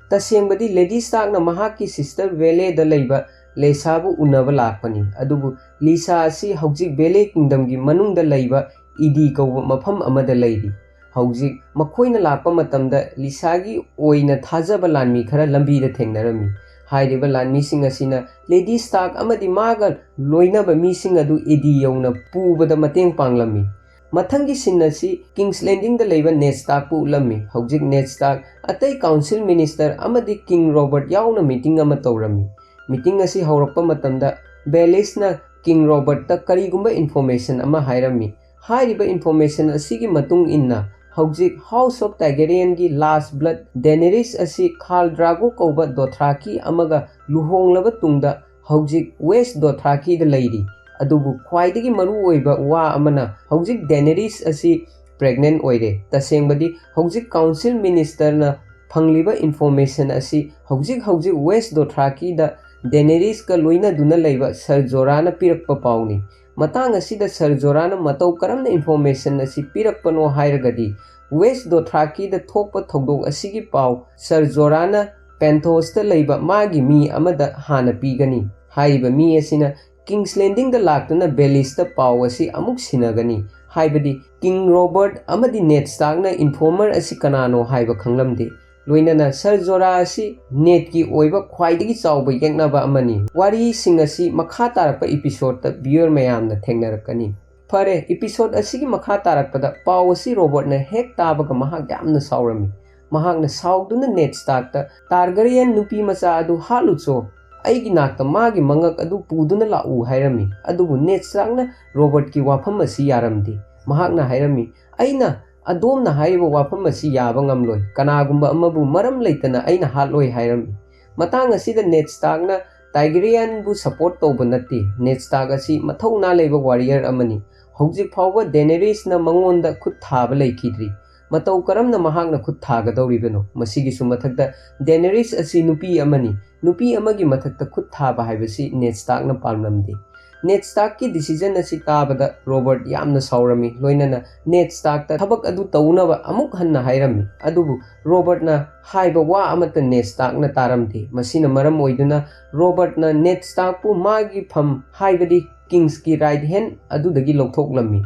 ꯇꯁꯦꯡꯕꯗꯤ Lady Stark ꯅ ꯃꯍꯥꯛꯀꯤ sister Vale ꯗ ꯂꯩꯕ Lysa ꯕꯨ ꯎꯅꯕ ꯂꯥꯛꯄꯅꯤ, ꯑꯗꯨꯕꯨ Lysa ꯑꯁꯤ ꯍꯧꯖꯤꯛ Vale Kingdom ꯒꯤ ꯃꯅꯨꯡꯗ ꯂꯩꯕ Edi ꯀꯧꯕ ꯃꯐꯝ ꯑꯃꯗ ꯂꯩꯔꯤ꯫ ꯍꯧꯖꯤꯛ ꯃꯈꯣꯏꯅ ꯂꯥꯛꯄ ꯃꯇꯝꯗ Lysa ꯒꯤ ꯑꯣꯏꯅ ꯊꯥꯖꯕ ꯂꯥꯟꯃꯤ ꯈꯔ ꯂꯝꯕꯤꯗ ꯊꯦꯡꯅꯔꯝꯃꯤ꯫ ꯍꯥꯏꯔꯤꯕ ꯂꯥꯟꯃꯤꯁꯤꯡ ꯑꯁꯤꯅ Lady Stark ꯑꯃꯗꯤ ꯃꯥꯒ ꯂꯣꯏꯅꯕ ꯃꯤꯁꯤꯡ ꯑꯗꯨ Edi ꯌꯧꯅ ꯄꯨꯕꯗ ꯃꯇꯦꯡ ꯄꯥꯡꯂꯝꯃꯤ꯫ ꯃꯊꯪꯒꯤ scene ꯑꯁꯤ King's Landing ꯗ ꯂꯩꯕ Ned Stark ꯄꯨ ꯎꯠꯂꯝꯃꯤ꯫ ꯍꯧꯖꯤꯛ Ned Stark ꯑꯇꯩ Council Minister ꯑꯃꯗꯤ King Robert ꯌꯥꯎꯅ meeting ꯑꯃ ꯇꯧꯔꯝꯃꯤ꯫ Meeting ꯑꯁꯤ ꯍꯧꯔꯛꯄ ꯃꯇꯝꯗ Baelish ꯅ King Robert ꯇ ꯀꯔꯤꯒꯨꯝꯕ information ꯑꯃ ꯍꯥꯏꯔꯝꯃꯤ꯫ ꯍꯥꯏꯔꯤꯕ information ꯑꯁꯤꯒꯤ ꯃꯇꯨꯡ ꯏꯟꯅ ꯍꯧꯖꯤꯛ House of Targaryen ꯒꯤ last blood Daenerys ꯑꯁꯤ Khal Drogo ꯀꯧꯕ Dothraki ꯑꯃꯒ ꯂꯨꯍꯣꯡꯂꯕ ꯇꯨꯡꯗ ꯍꯧꯖꯤꯛ West Dothraki ꯗ ꯂꯩꯔꯤ꯫ ꯑꯗꯨꯕꯨ ꯈ꯭ꯋꯥꯏꯗꯒꯤ ꯃꯔꯨꯑꯣꯏꯕ ꯋꯥ ꯑꯃꯅ ꯍꯧꯖꯤꯛ Daenerys ꯑꯁꯤ pregnant ꯑꯣꯏꯔꯦ꯫ ꯇꯁꯦꯡꯕꯗꯤ ꯍꯧꯖꯤꯛ Council Minister ꯅ ꯐꯪꯂꯤꯕ information ꯑꯁꯤ ꯍꯧꯖꯤꯛ ꯍꯧꯖꯤꯛ West Dothraki ꯗ Daenerys ꯀ ꯂꯣꯏꯅꯗꯨꯅ ꯂꯩꯕ Ser Jorah ꯅ ꯄꯤꯔꯛꯄ ꯄꯥꯎꯅꯤ꯫ ꯃꯇꯥꯡ ꯑꯁꯤꯗ ꯁꯔ ꯖꯣꯔꯥꯅ ꯃꯇꯧ ꯀꯔꯝꯅ ꯏꯟꯐꯣꯔꯃꯦꯁꯟ ꯑꯁꯤ ꯄꯤꯔꯛꯄꯅꯣ ꯍꯥꯏꯔꯒꯗꯤ, ꯋꯦꯁ ꯗꯣꯊ꯭ꯔꯥꯀꯤꯗ ꯊꯣꯛꯄ ꯊꯧꯗꯣꯛ ꯑꯁꯤꯒꯤ ꯄꯥꯎ ꯁꯔ ꯖꯣꯔꯥꯅ ꯄꯦꯟꯊꯣꯁꯇ ꯂꯩꯕ ꯃꯥꯒꯤ ꯃꯤ ꯑꯃꯗ ꯍꯥꯟꯅ ꯄꯤꯒꯅꯤ꯫ ꯍꯥꯏꯔꯤꯕ ꯃꯤ ꯑꯁꯤꯅ ꯀꯤꯡꯁ ꯂꯦꯟꯗꯤꯡꯗ ꯂꯥꯛꯇꯨꯅ ꯕꯦꯂꯤꯁꯇ ꯄꯥꯎ ꯑꯁꯤ ꯑꯃꯨꯛ ꯁꯤꯟꯅꯒꯅꯤ꯫ ꯍꯥꯏꯕꯗꯤ ꯀꯤꯡ ꯔꯣꯕꯔꯠ ꯑꯃꯗꯤ ꯅꯦꯗ ꯁ꯭ꯇꯥꯔꯛꯅ ꯏꯟꯐꯣꯔꯃꯔ ꯑꯁꯤ ꯀꯅꯥꯅꯣ ꯍꯥꯏꯕ ꯈꯪꯂꯝꯗꯦ꯫ ꯂꯣꯏꯅꯅ ꯁꯔ ꯖꯣꯔꯥ ꯑꯁꯤ ꯅꯦꯗꯀꯤ ꯑꯣꯏꯕ ꯈ꯭ꯋꯥꯏꯗꯒꯤ ꯆꯥꯎꯕ ꯌꯦꯛꯅꯕ ꯑꯃꯅꯤ꯫ ꯋꯥꯔꯤꯁꯤꯡ ꯑꯁꯤ ꯃꯈꯥ ꯇꯥꯔꯛꯄ ꯏꯄꯤꯁꯣꯗꯇ ꯚꯤꯌꯨꯋꯔ ꯃꯌꯥꯝꯅ ꯊꯦꯡꯅꯔꯛꯀꯅꯤ꯫ ꯐꯔꯦ, ꯏꯄꯤꯁꯣꯗ ꯑꯁꯤꯒꯤ ꯃꯈꯥ ꯇꯥꯔꯛꯄꯗ ꯄꯥꯎ ꯑꯁꯤ ꯔꯣꯕꯔꯠꯅ ꯍꯦꯛ ꯇꯥꯕꯒ ꯃꯍꯥꯛ ꯌꯥꯝꯅ ꯁꯥꯎꯔꯝꯃꯤ꯫ ꯃꯍꯥꯛꯅ ꯁꯥꯎꯗꯨꯅ ꯅꯦꯗ ꯁ꯭ꯇꯥꯔꯛꯇ, "ꯇꯥꯔꯒꯔꯤꯌꯟ ꯅꯨꯄꯤ ꯃꯆꯥ ꯑꯗꯨ ꯍꯥꯠꯂꯨꯆꯣ, ꯑꯩꯒꯤ ꯅꯥꯛꯇ ꯃꯥꯒꯤ ꯃꯉꯛ ꯑꯗꯨ ꯄꯨꯗꯨꯅ ꯂꯥꯛꯎ" ꯍꯥꯏꯔꯝꯃꯤ꯫ ꯑꯗꯨꯕꯨ ꯅꯦꯗ ꯁ꯭ꯇꯥꯔꯛꯅ ꯔꯣꯕꯔꯠꯀꯤ ꯋꯥꯐꯝ ꯑꯁꯤ ꯌꯥꯔꯝꯗꯦ꯫ ꯃꯍꯥꯛꯅ ꯍꯥꯏꯔꯝꯃꯤ, "ꯑꯩꯅ ꯑꯗꯣꯝꯅ ꯍꯥꯏꯔꯤꯕ ꯋꯥꯐꯝ ꯑꯁꯤ ꯌꯥꯕ ꯉꯝꯂꯣꯏ꯫ ꯀꯅꯥꯒꯨꯝꯕ ꯑꯃꯕꯨ ꯃꯔꯝ ꯂꯩꯇꯅ ꯑꯩꯅ ꯍꯥꯠꯂꯣꯏ" ꯍꯥꯏꯔꯝꯃꯤ꯫ ꯃꯇꯥꯡ ꯑꯁꯤꯗ ꯅꯦꯗ ꯁ꯭ꯇꯥꯔꯛꯅ ꯇꯥꯏꯒꯔꯤꯌꯟꯕꯨ ꯁꯄꯣꯔꯠ ꯇꯧꯕ ꯅꯠꯇꯦ꯫ ꯅꯦꯗ ꯁ꯭ꯇꯥꯔꯛ ꯑꯁꯤ ꯃꯊꯧꯅꯥ ꯂꯩꯕ ꯋꯥꯔꯤꯌꯔ ꯑꯃꯅꯤ꯫ ꯍꯧꯖꯤꯛ ꯐꯥꯎꯕ ꯗꯦꯅꯦꯔꯤꯁꯅ ꯃꯉꯣꯟꯗ ꯈꯨꯠ ꯊꯥꯕ ꯂꯩꯈꯤꯗ꯭ꯔꯤ꯫ ꯃꯇꯧ ꯀꯔꯝꯅ ꯃꯍꯥꯛꯅ ꯈꯨꯠ ꯊꯥꯒꯗꯧꯔꯤꯕꯅꯣ? ꯃꯁꯤꯒꯤꯁꯨ ꯃꯊꯛꯇ ꯗꯦꯅꯦꯔꯤꯁ ꯑꯁꯤ ꯅꯨꯄꯤ ꯑꯃꯅꯤ꯫ ꯅꯨꯄꯤ ꯑꯃꯒꯤ ꯃꯊꯛꯇ ꯈꯨꯠ ꯊꯥꯕ ꯍꯥꯏꯕꯁꯤ ꯅꯦꯗ ꯁ꯭ꯇꯥꯔꯛꯅ ꯄꯥꯝꯂꯝꯗꯦ꯫ ꯅꯦꯗ ꯁ꯭ꯇꯥꯔꯛꯀꯤ ꯗꯤꯁꯤꯖꯟ ꯑꯁꯤ ꯇꯥꯕꯗ ꯔꯣꯕꯔꯠ ꯌꯥꯝꯅ ꯁꯥꯎꯔꯝꯃꯤ꯫ ꯂꯣꯏꯅꯅ ꯅꯦꯗ ꯁ꯭ꯇꯥꯔꯛꯇ ꯊꯕꯛ ꯑꯗꯨ ꯇꯧꯅꯕ ꯑꯃꯨꯛ ꯍꯟꯅ ꯍꯥꯏꯔꯝꯃꯤ꯫ ꯑꯗꯨꯕꯨ ꯔꯣꯕꯔꯠꯅ ꯍꯥꯏꯕ ꯋꯥ ꯑꯃꯠꯇ ꯅꯦꯗ ꯁ꯭ꯇꯥꯔꯛꯅ ꯇꯥꯔꯝꯗꯦ꯫ ꯃꯁꯤꯅ ꯃꯔꯝ ꯑꯣꯏꯗꯨꯅ ꯔꯣꯕꯔꯠꯅ ꯅꯦꯗ ꯁ꯭ꯇꯥꯔꯛꯄꯨ ꯃꯥꯒꯤ ꯐꯝ, ꯍꯥꯏꯕꯗꯤ ꯀꯤꯡꯁꯀꯤ ꯔꯥꯏꯠ ꯍꯦꯟ ꯑꯗꯨꯗꯒꯤ ꯂꯧꯊꯣꯛꯂꯝꯃꯤ꯫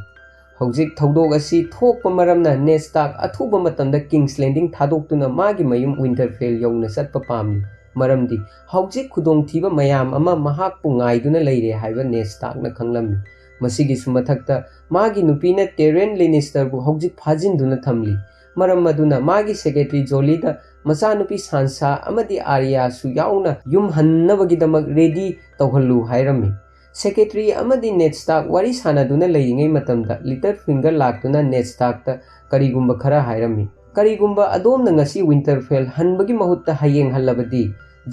ꯍꯧꯖꯤꯛ ꯊꯧꯗꯣꯛ ꯑꯁꯤ ꯊꯣꯛꯄ ꯃꯔꯝꯅ ꯅꯦꯗ ꯁ꯭ꯇꯥꯔꯛ ꯑꯊꯨꯕ ꯃꯇꯝꯗ ꯀꯤꯡꯁ ꯂꯦꯟꯗꯤꯡ ꯊꯥꯗꯣꯛꯇꯨꯅ ꯃꯥꯒꯤ ꯃꯌꯨꯝ ꯋꯤꯟꯇꯔꯐꯦꯜ ꯌꯧꯅ ꯆꯠꯄ ꯄꯥꯝꯂꯤ꯫ ꯃꯔꯝꯗꯤ ꯍꯧꯖꯤꯛ ꯈꯨꯗꯣꯡꯊꯤꯕ ꯃꯌꯥꯝ ꯑꯃ ꯃꯍꯥꯛꯄꯨ ꯉꯥꯏꯗꯨꯅ ꯂꯩꯔꯦ ꯍꯥꯏꯕ ꯅꯦꯗ ꯁ꯭ꯇꯥꯔꯛꯅ ꯈꯪꯂꯝꯃꯤ꯫ ꯃꯁꯤꯒꯤꯁꯨ ꯃꯊꯛꯇ ꯃꯥꯒꯤ ꯅꯨꯄꯤꯅ ꯇꯦꯔꯤꯌꯟ ꯂꯦꯅꯤꯁꯇꯔꯕꯨ ꯍꯧꯖꯤꯛ ꯐꯥꯖꯤꯟꯗꯨꯅ ꯊꯝꯂꯤ꯫ ꯃꯔꯝ ꯑꯗꯨꯅ ꯃꯥꯒꯤ ꯁꯦꯀ꯭ꯔꯦꯇꯔꯤ ꯖꯣꯂꯤꯗ ꯃꯆꯥꯅꯨꯄꯤ ꯁꯥꯟꯁꯥ ꯑꯃꯗꯤ ꯑꯥꯔꯤꯌꯥꯁꯨ ꯌꯥꯎꯅ ꯌꯨꯝ ꯍꯟꯅꯕꯒꯤꯗꯃꯛ ꯔꯦꯗꯤ ꯇꯧꯍꯜꯂꯨ ꯍꯥꯏꯔꯝꯃꯤ꯫ ꯁꯦꯀ꯭ꯔꯦꯇꯔꯤ ꯑꯃꯗꯤ ꯅꯦꯗ ꯁ꯭ꯇꯥꯔꯛ ꯋꯥꯔꯤ ꯁꯥꯟꯅꯗꯨꯅ ꯂꯩꯔꯤꯉꯩ ꯃꯇꯝꯗ ꯂꯤꯇꯜ ꯐꯤꯡꯒꯔ ꯂꯥꯛꯇꯨꯅ ꯅꯦꯗ ꯁ꯭ꯇꯥꯔꯛꯇ ꯀꯔꯤꯒꯨꯝꯕ ꯈꯔ ꯍꯥꯏꯔꯝꯃꯤ꯫ "ꯀꯔꯤꯒꯨꯝꯕ ꯑꯗꯣꯝꯅ ꯉꯁꯤ ꯋꯤꯟꯇꯔꯐꯦꯜ ꯍꯟꯕꯒꯤ ꯃꯍꯨꯠꯇ ꯍꯌꯦꯡ ꯍꯜꯂꯕꯗꯤ,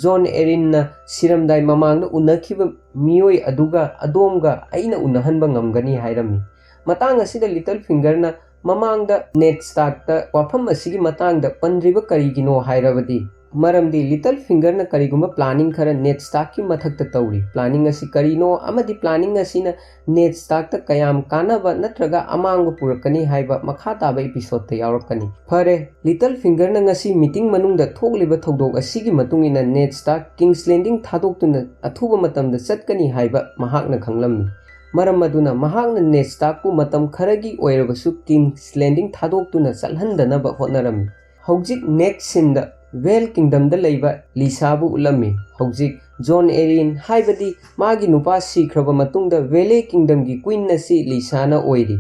ꯖꯣꯟ ꯑꯦꯔꯤꯟꯅ ꯁꯤꯔꯝꯗꯥꯏ ꯃꯃꯥꯡꯗ ꯎꯅꯈꯤꯕ ꯃꯤꯑꯣꯏ ꯑꯗꯨꯒ ꯑꯗꯣꯝꯒ ꯑꯩꯅ ꯎꯅꯍꯟꯕ ꯉꯝꯒꯅꯤ" ꯍꯥꯏꯔꯝꯃꯤ꯫ ꯃꯇꯥꯡ ꯑꯁꯤꯗ ꯂꯤꯇꯜ ꯐꯤꯡꯒꯔꯅ ꯃꯃꯥꯡꯗ ꯅꯦꯗ ꯁ꯭ꯇꯥꯔꯛꯇ ꯋꯥꯐꯝ ꯑꯁꯤꯒꯤ ꯃꯇꯥꯡꯗ ꯄꯟꯗ꯭ꯔꯤꯕ ꯀꯔꯤꯒꯤꯅꯣ ꯍꯥꯏꯔꯕꯗꯤ, ꯃꯔꯝꯗꯤ ꯂꯤꯇꯜ ꯐꯤꯡꯒꯔꯅ ꯀꯔꯤꯒꯨꯝꯕ ꯄ꯭ꯂꯥꯅꯤꯡ ꯈꯔ ꯅꯦꯗ ꯁ꯭ꯇꯥꯔꯛꯀꯤ ꯃꯊꯛꯇ ꯇꯧꯔꯤ꯫ ꯄ꯭ꯂꯥꯅꯤꯡ ꯑꯁꯤ ꯀꯔꯤꯅꯣ ꯑꯃꯗꯤ ꯄ꯭ꯂꯥꯅꯤꯡ ꯑꯁꯤꯅ ꯅꯦꯗ ꯁ꯭ꯇꯥꯔꯛꯇ ꯀꯌꯥꯝ ꯀꯥꯟꯅꯕ ꯅꯠꯇ꯭ꯔꯒ ꯑꯃꯥꯡꯕ ꯄꯨꯔꯛꯀꯅꯤ ꯍꯥꯏꯕ ꯃꯈꯥ ꯇꯥꯕ ꯏꯄꯤꯁꯣꯗꯇ ꯌꯥꯎꯔꯛꯀꯅꯤ꯫ ꯐꯔꯦ, ꯂꯤꯇꯜ ꯐꯤꯡꯒꯔꯅ ꯉꯁꯤ ꯃꯤꯇꯤꯡ ꯃꯅꯨꯡꯗ ꯊꯣꯛꯂꯤꯕ ꯊꯧꯗꯣꯛ ꯑꯁꯤꯒꯤ ꯃꯇꯨꯡ ꯏꯟꯅ ꯅꯦꯗ ꯁ꯭ꯇꯥꯔꯛ ꯀꯤꯡꯁ ꯂꯦꯟꯗꯤꯡ ꯊꯥꯗꯣꯛꯇꯨꯅ ꯑꯊꯨꯕ ꯃꯇꯝꯗ ꯆꯠꯀꯅꯤ ꯍꯥꯏꯕ ꯃꯍꯥꯛꯅ ꯈꯪꯂꯝꯃꯤ꯫ ꯃꯔꯝ ꯑꯗꯨꯅ ꯃꯍꯥꯛꯅ ꯅꯦꯗ ꯁ꯭ꯇꯥꯔꯛꯄꯨ ꯃꯇꯝ ꯈꯔꯒꯤ ꯑꯣꯏꯔꯕꯁꯨ ꯀꯤꯡꯁ ꯂꯦꯟꯗꯤꯡ ꯊꯥꯗꯣꯛꯇꯨꯅ ꯆꯠꯍꯟꯗꯅꯕ ꯍꯣꯠꯅꯔꯝꯃꯤ꯫ ꯍꯧꯖꯤꯛ ꯅꯦꯛꯁ ꯁꯤꯟꯗ ꯚꯦꯜ ꯀꯤꯡꯗꯝꯗ ꯂꯩꯕ ꯂꯤꯁꯥꯕꯨ ꯎꯠꯂꯝꯃꯤ꯫ ꯍꯧꯖꯤꯛ ꯖꯣꯟ ꯑꯦꯔꯤꯟ, ꯍꯥꯏꯕꯗꯤ ꯃꯥꯒꯤ ꯅꯨꯄꯥ ꯁꯤꯈ꯭ꯔꯕ ꯃꯇꯨꯡꯗ ꯚꯦꯂꯦ ꯀꯤꯡꯗꯝꯒꯤ ꯀ꯭ꯋꯤꯟ ꯑꯁꯤ ꯂꯤꯁꯥꯅ ꯑꯣꯏꯔꯤ꯫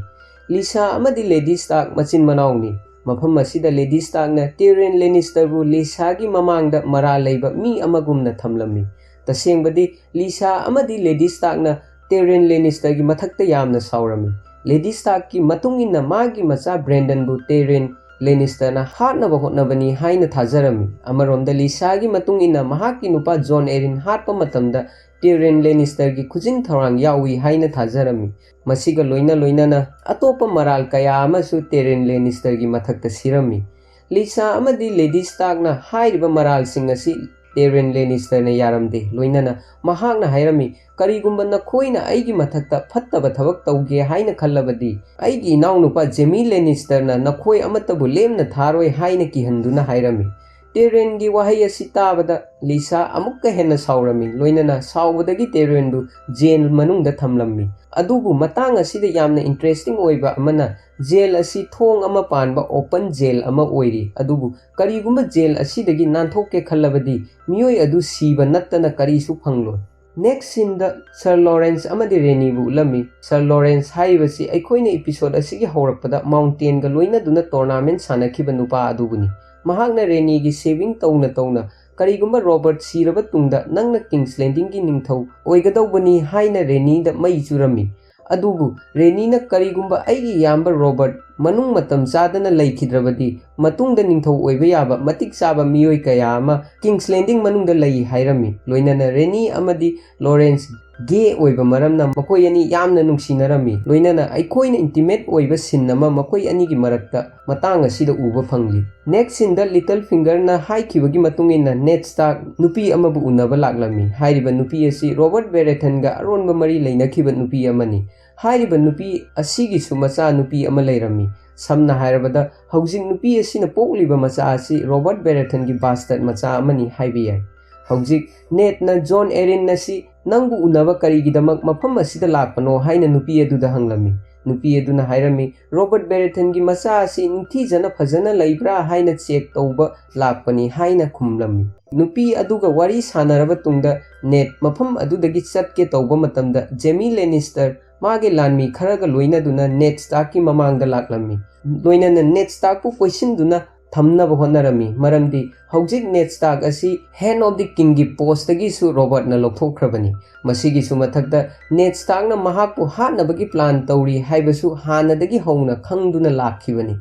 ꯂꯤꯁꯥ ꯑꯃꯗꯤ ꯂꯦꯗꯤ ꯁ꯭ꯇꯥꯔꯛ ꯃꯆꯤꯟ ꯃꯅꯥꯎꯅꯤ꯫ ꯃꯐꯝ ꯑꯁꯤꯗ ꯂꯦꯗꯤ ꯁ꯭ꯇꯥꯔꯛꯅ ꯇꯤꯔꯤꯌꯟ ꯂꯦꯅꯤꯁꯇꯔꯕꯨ ꯂꯤꯁꯥꯒꯤ ꯃꯃꯥꯡꯗ ꯃꯔꯥꯜ ꯂꯩꯕ ꯃꯤ ꯑꯃꯒꯨꯝꯅ ꯊꯝꯂꯝꯃꯤ꯫ ꯇꯁꯦꯡꯕꯗꯤ ꯂꯤꯁꯥ ꯑꯃꯗꯤ ꯂꯦꯗꯤ ꯁ꯭ꯇꯥꯔꯛꯅ ꯇꯤꯔꯤꯌꯟ ꯂꯦꯅꯤꯁꯇꯔꯒꯤ ꯃꯊꯛꯇ ꯌꯥꯝꯅ ꯁꯥꯎꯔꯝꯃꯤ꯫ ꯂꯦꯗꯤ ꯁ꯭ꯇꯥꯔꯛꯀꯤ ꯃꯇꯨꯡ ꯏꯟꯅ ꯃꯥꯒꯤ ꯃꯆꯥ ꯕ꯭ꯔꯦꯟꯗꯟꯕꯨ ꯇꯤꯔꯤꯌꯟ ꯂꯦꯅꯤꯁꯇꯔꯅ ꯍꯥꯠꯅꯕ ꯍꯣꯠꯅꯕꯅꯤ ꯍꯥꯏꯅ ꯊꯥꯖꯔꯝꯃꯤ꯫ ꯑꯃꯔꯣꯝꯗ ꯂꯤꯁꯥꯒꯤ ꯃꯇꯨꯡ ꯏꯟꯅ ꯃꯍꯥꯛꯀꯤ ꯅꯨꯄꯥ ꯖꯣꯟ ꯑꯦꯔꯤꯟ ꯍꯥꯠꯄ ꯃꯇꯝꯗ ꯇꯤꯔꯤꯌꯟ ꯂꯦꯅꯤꯁꯇꯔꯒꯤ ꯈꯨꯖꯤꯟ ꯊꯧꯔꯥꯡ ꯌꯥꯎꯏ ꯍꯥꯏꯅ ꯊꯥꯖꯔꯝꯃꯤ꯫ ꯃꯁꯤꯒ ꯂꯣꯏꯅ ꯂꯣꯏꯅꯅ ꯑꯇꯣꯞꯄ ꯃꯔꯥꯜ ꯀꯌꯥ ꯑꯃꯁꯨ ꯇꯤꯔꯤꯌꯟ ꯂꯦꯅꯤꯁꯇꯔꯒꯤ ꯃꯊꯛꯇ ꯁꯤꯔꯝꯃꯤ꯫ ꯂꯤꯁꯥ ꯑꯃꯗꯤ ꯂꯦꯗꯤ ꯁ꯭ꯇꯥꯔꯛꯅ ꯍꯥꯏꯔꯤꯕ ꯃꯔꯥꯜꯁꯤꯡ ꯑꯁꯤ ꯇꯤꯔꯤꯌꯟ ꯂꯦꯅꯤꯁꯇꯔꯅ ꯌꯥꯔꯝꯗꯦ꯫ ꯂꯣꯏꯅꯅ ꯃꯍꯥꯛꯅ ꯍꯥꯏꯔꯝꯃꯤ, "ꯀꯔꯤꯒꯨꯝꯕ ꯅꯈꯣꯏꯅ ꯑꯩꯒꯤ ꯃꯊꯛꯇ ꯐꯠꯇꯕ ꯊꯕꯛ ꯇꯧꯒꯦ ꯍꯥꯏꯅ ꯈꯜꯂꯕꯗꯤ, ꯑꯩꯒꯤ ꯏꯅꯥꯎꯅꯨꯄꯥ ꯖꯦꯃꯤ ꯂꯦꯅꯤꯁꯇꯔꯅ ꯅꯈꯣꯏ ꯑꯃꯠꯇꯕꯨ ꯂꯦꯝꯅ ꯊꯥꯔꯣꯏ" ꯍꯥꯏꯅ ꯀꯤꯍꯟꯗꯨꯅ ꯍꯥꯏꯔꯝꯃꯤ꯫ ꯇꯤꯔꯤꯌꯟꯒꯤ ꯋꯥꯍꯩ ꯑꯁꯤ ꯇꯥꯕꯗ ꯂꯤꯁꯥ ꯑꯃꯨꯛꯀ ꯍꯦꯟꯅ ꯁꯥꯎꯔꯝꯃꯤ, ꯂꯣꯏꯅꯅ ꯁꯥꯎꯕꯗꯒꯤ ꯇꯤꯔꯤꯌꯟꯕꯨ ꯖꯦꯜ ꯃꯅꯨꯡꯗ ꯊꯝꯂꯝꯃꯤ꯫ ꯑꯗꯨꯕꯨ ꯃꯇꯥꯡ ꯑꯁꯤꯗ ꯌꯥꯝꯅ ꯏꯟꯇꯔꯦꯁꯇꯤꯡ ꯑꯣꯏꯕ ꯑꯃꯅ, ꯖꯦꯜ ꯑꯁꯤ ꯊꯣꯡ ꯑꯃ ꯄꯥꯟꯕ ꯑꯣꯄꯟ ꯖꯦꯜ ꯑꯃ ꯑꯣꯏꯔꯤ꯫ ꯑꯗꯨꯕꯨ ꯀꯔꯤꯒꯨꯝꯕ ꯖꯦꯜ ꯑꯁꯤꯗꯒꯤ ꯅꯥꯟꯊꯣꯛꯀꯦ ꯈꯜꯂꯕꯗꯤ ꯃꯤꯑꯣꯏ ꯑꯗꯨ ꯁꯤꯕ ꯅꯠꯇꯅ ꯀꯔꯤꯁꯨ ꯐꯪꯂꯣꯏ꯫ ꯅꯦꯛꯁ ꯁꯤꯟꯗ ꯁꯔ ꯂꯣꯔꯦꯟꯁ ꯑꯃꯗꯤ ꯔꯦꯅꯤꯕꯨ ꯎꯠꯂꯝꯃꯤ꯫ ꯁꯔ ꯂꯣꯔꯦꯟꯁ ꯍꯥꯏꯔꯤꯕꯁꯤ ꯑꯩꯈꯣꯏꯅ ꯏꯄꯤꯁꯣꯗ ꯑꯁꯤꯒꯤ ꯍꯧꯔꯛꯄꯗ ꯃꯥꯎꯟꯇꯦꯟꯒ ꯂꯣꯏꯅꯗꯨꯅ ꯇꯣꯔꯅꯥꯃꯦꯟ ꯁꯥꯟꯅꯈꯤꯕ ꯅꯨꯄꯥ ꯑꯗꯨꯕꯨꯅꯤ꯫ ꯃꯍꯥꯛꯅ ꯔꯦꯅꯤꯒꯤ ꯁꯦꯚꯤꯡ ꯇꯧꯅ ꯇꯧꯅ, "ꯀꯔꯤꯒꯨꯝꯕ ꯔꯣꯕꯔꯠ ꯁꯤꯔꯕ ꯇꯨꯡꯗ ꯅꯪꯅ ꯀꯤꯡꯁ ꯂꯦꯟꯗꯤꯡꯒꯤ ꯅꯤꯡꯊꯧ ꯑꯣꯏꯒꯗꯧꯕꯅꯤ" ꯍꯥꯏꯅ ꯔꯦꯅꯤꯗ ꯃꯩ ꯆꯨꯔꯝꯃꯤ꯫ ꯑꯗꯨꯕꯨ ꯔꯦꯅꯤꯅ, "ꯀꯔꯤꯒꯨꯝꯕ ꯑꯩꯒꯤ ꯏꯌꯥꯝꯕ ꯔꯣꯕꯔꯠ ꯃꯅꯨꯡ ꯃꯇꯝ ꯆꯥꯗꯅ ꯂꯩꯈꯤꯗ꯭ꯔꯕꯗꯤ, ꯃꯇꯨꯡꯗ ꯅꯤꯡꯊꯧ ꯑꯣꯏꯕ ꯌꯥꯕ ꯃꯇꯤꯛ ꯆꯥꯕ ꯃꯤꯑꯣꯏ ꯀꯌꯥ ꯑꯃ ꯀꯤꯡꯁ ꯂꯦꯟꯗꯤꯡ ꯃꯅꯨꯡꯗ ꯂꯩ" ꯍꯥꯏꯔꯝꯃꯤ꯫ ꯂꯣꯏꯅꯅ ꯔꯦꯅꯤ ꯑꯃꯗꯤ ꯂꯣꯔꯦꯟꯁ ꯒꯦ ꯑꯣꯏꯕ ꯃꯔꯝꯅ ꯃꯈꯣꯏ ꯑꯅꯤ ꯌꯥꯝꯅ ꯅꯨꯡꯁꯤꯅꯔꯝꯃꯤ꯫ ꯂꯣꯏꯅꯅ ꯑꯩꯈꯣꯏꯅ ꯏꯟꯇꯤꯃꯦꯠ ꯑꯣꯏꯕ ꯁꯤꯟ ꯑꯃ ꯃꯈꯣꯏ ꯑꯅꯤꯒꯤ ꯃꯔꯛꯇ ꯃꯇꯥꯡ ꯑꯁꯤꯗ ꯎꯕ ꯐꯪꯂꯤ꯫ ꯅꯦꯛꯁ ꯁꯤꯟꯗ ꯂꯤꯇꯜ ꯐꯤꯡꯒꯔꯅ ꯍꯥꯏꯈꯤꯕꯒꯤ ꯃꯇꯨꯡ ꯏꯟꯅ ꯅꯦꯠ ꯁ꯭ꯇꯥꯔꯛ ꯅꯨꯄꯤ ꯑꯃꯕꯨ ꯎꯅꯕ ꯂꯥꯛꯂꯝꯃꯤ꯫ ꯍꯥꯏꯔꯤꯕ ꯅꯨꯄꯤ ꯑꯁꯤ ꯔꯣꯕꯔꯠ ꯕꯦꯔꯦꯊꯟꯒ ꯑꯔꯣꯟꯕ ꯃꯔꯤ ꯂꯩꯅꯈꯤꯕ ꯅꯨꯄꯤ ꯑꯃꯅꯤ꯫ ꯍꯥꯏꯔꯤꯕ ꯅꯨꯄꯤ ꯑꯁꯤꯒꯤꯁꯨ ꯃꯆꯥ ꯅꯨꯄꯤ ꯑꯃ ꯂꯩꯔꯝꯃꯤ꯫ ꯁꯝꯅ ꯍꯥꯏꯔꯕꯗ, ꯍꯧꯖꯤꯛ ꯅꯨꯄꯤ ꯑꯁꯤꯅ ꯄꯣꯛꯂꯤꯕ ꯃꯆꯥ ꯑꯁꯤ ꯔꯣꯕꯔꯠ ꯕꯦꯔꯦꯊꯟꯒꯤ ꯕꯥꯁꯇꯔꯗ ꯃꯆꯥ ꯑꯃꯅꯤ ꯍꯥꯏꯕ ꯌꯥꯏ꯫ ꯍꯧꯖꯤꯛ ꯅꯦꯠꯅ ꯖꯣꯟ ꯑꯦꯔꯤꯟ ꯑꯁꯤ "ꯅꯪꯕꯨ ꯎꯅꯕ ꯀꯔꯤꯒꯤꯗꯃꯛ ꯃꯐꯝ ꯑꯁꯤꯗ ꯂꯥꯛꯄꯅꯣ?" ꯍꯥꯏꯅ ꯅꯨꯄꯤ ꯑꯗꯨꯗ ꯍꯪꯂꯝꯃꯤ꯫ ꯅꯨꯄꯤ ꯑꯗꯨꯅ ꯍꯥꯏꯔꯝꯃꯤ, "ꯔꯣꯕꯔꯠ ꯕꯦꯔꯦꯊꯟꯒꯤ ꯃꯆꯥ ꯑꯁꯤ ꯅꯤꯡꯊꯤꯖꯅ ꯐꯖꯅ ꯂꯩꯕ꯭ꯔꯥ ꯍꯥꯏꯅ ꯆꯦꯛ ꯇꯧꯕ ꯂꯥꯛꯄꯅꯤ" ꯍꯥꯏꯅ ꯈꯨꯝꯂꯝꯃꯤ꯫ ꯅꯨꯄꯤ ꯑꯗꯨꯒ ꯋꯥꯔꯤ ꯁꯥꯟꯅꯔꯕ ꯇꯨꯡꯗ ꯅꯦꯠ ꯃꯐꯝ ꯑꯗꯨꯗꯒꯤ ꯆꯠꯀꯦ ꯇꯧꯕ ꯃꯇꯝꯗ ꯖꯦꯃꯤ ꯂꯦꯅꯤꯁꯇꯔ ꯃꯥꯒꯤ ꯂꯥꯟꯃꯤ ꯈꯔꯒ ꯂꯣꯏꯅꯗꯨꯅ ꯅꯦꯠ ꯁ꯭ꯇꯥꯔꯛꯀꯤ ꯃꯃꯥꯡꯗ ꯂꯥꯛꯂꯝꯃꯤ꯫ ꯂꯣꯏꯅꯅ ꯅꯦꯠ ꯁ꯭ꯇꯥꯔꯛꯄꯨ ꯀꯣꯏꯁꯤꯟꯗꯨꯅ ꯊꯝꯅꯕ ꯍꯣꯠꯅꯔꯝꯃꯤ, ꯃꯔꯝꯗꯤ ꯍꯧꯖꯤꯛ ꯅꯦꯠ ꯁ꯭ꯇꯥꯔꯛ ꯑꯁꯤ ꯍꯦꯟ ꯑꯣꯐ ꯗꯤ ꯀꯤꯡꯒꯤ ꯄꯣꯁꯇꯒꯤꯁꯨ ꯔꯣꯕꯔꯠꯅ ꯂꯧꯊꯣꯛꯈ꯭ꯔꯕꯅꯤ꯫ ꯃꯁꯤꯒꯤꯁꯨ ꯃꯊꯛꯇ, ꯅꯦꯠ ꯁ꯭ꯇꯥꯔꯛꯅ ꯃꯍꯥꯛꯄꯨ ꯍꯥꯠꯅꯕꯒꯤ ꯄ꯭ꯂꯥꯟ ꯇꯧꯔꯤ ꯍꯥꯏꯕꯁꯨ ꯍꯥꯟꯅꯗꯒꯤ ꯍꯧꯅ ꯈꯪꯗꯨꯅ ꯂꯥꯛꯈꯤꯕꯅꯤ꯫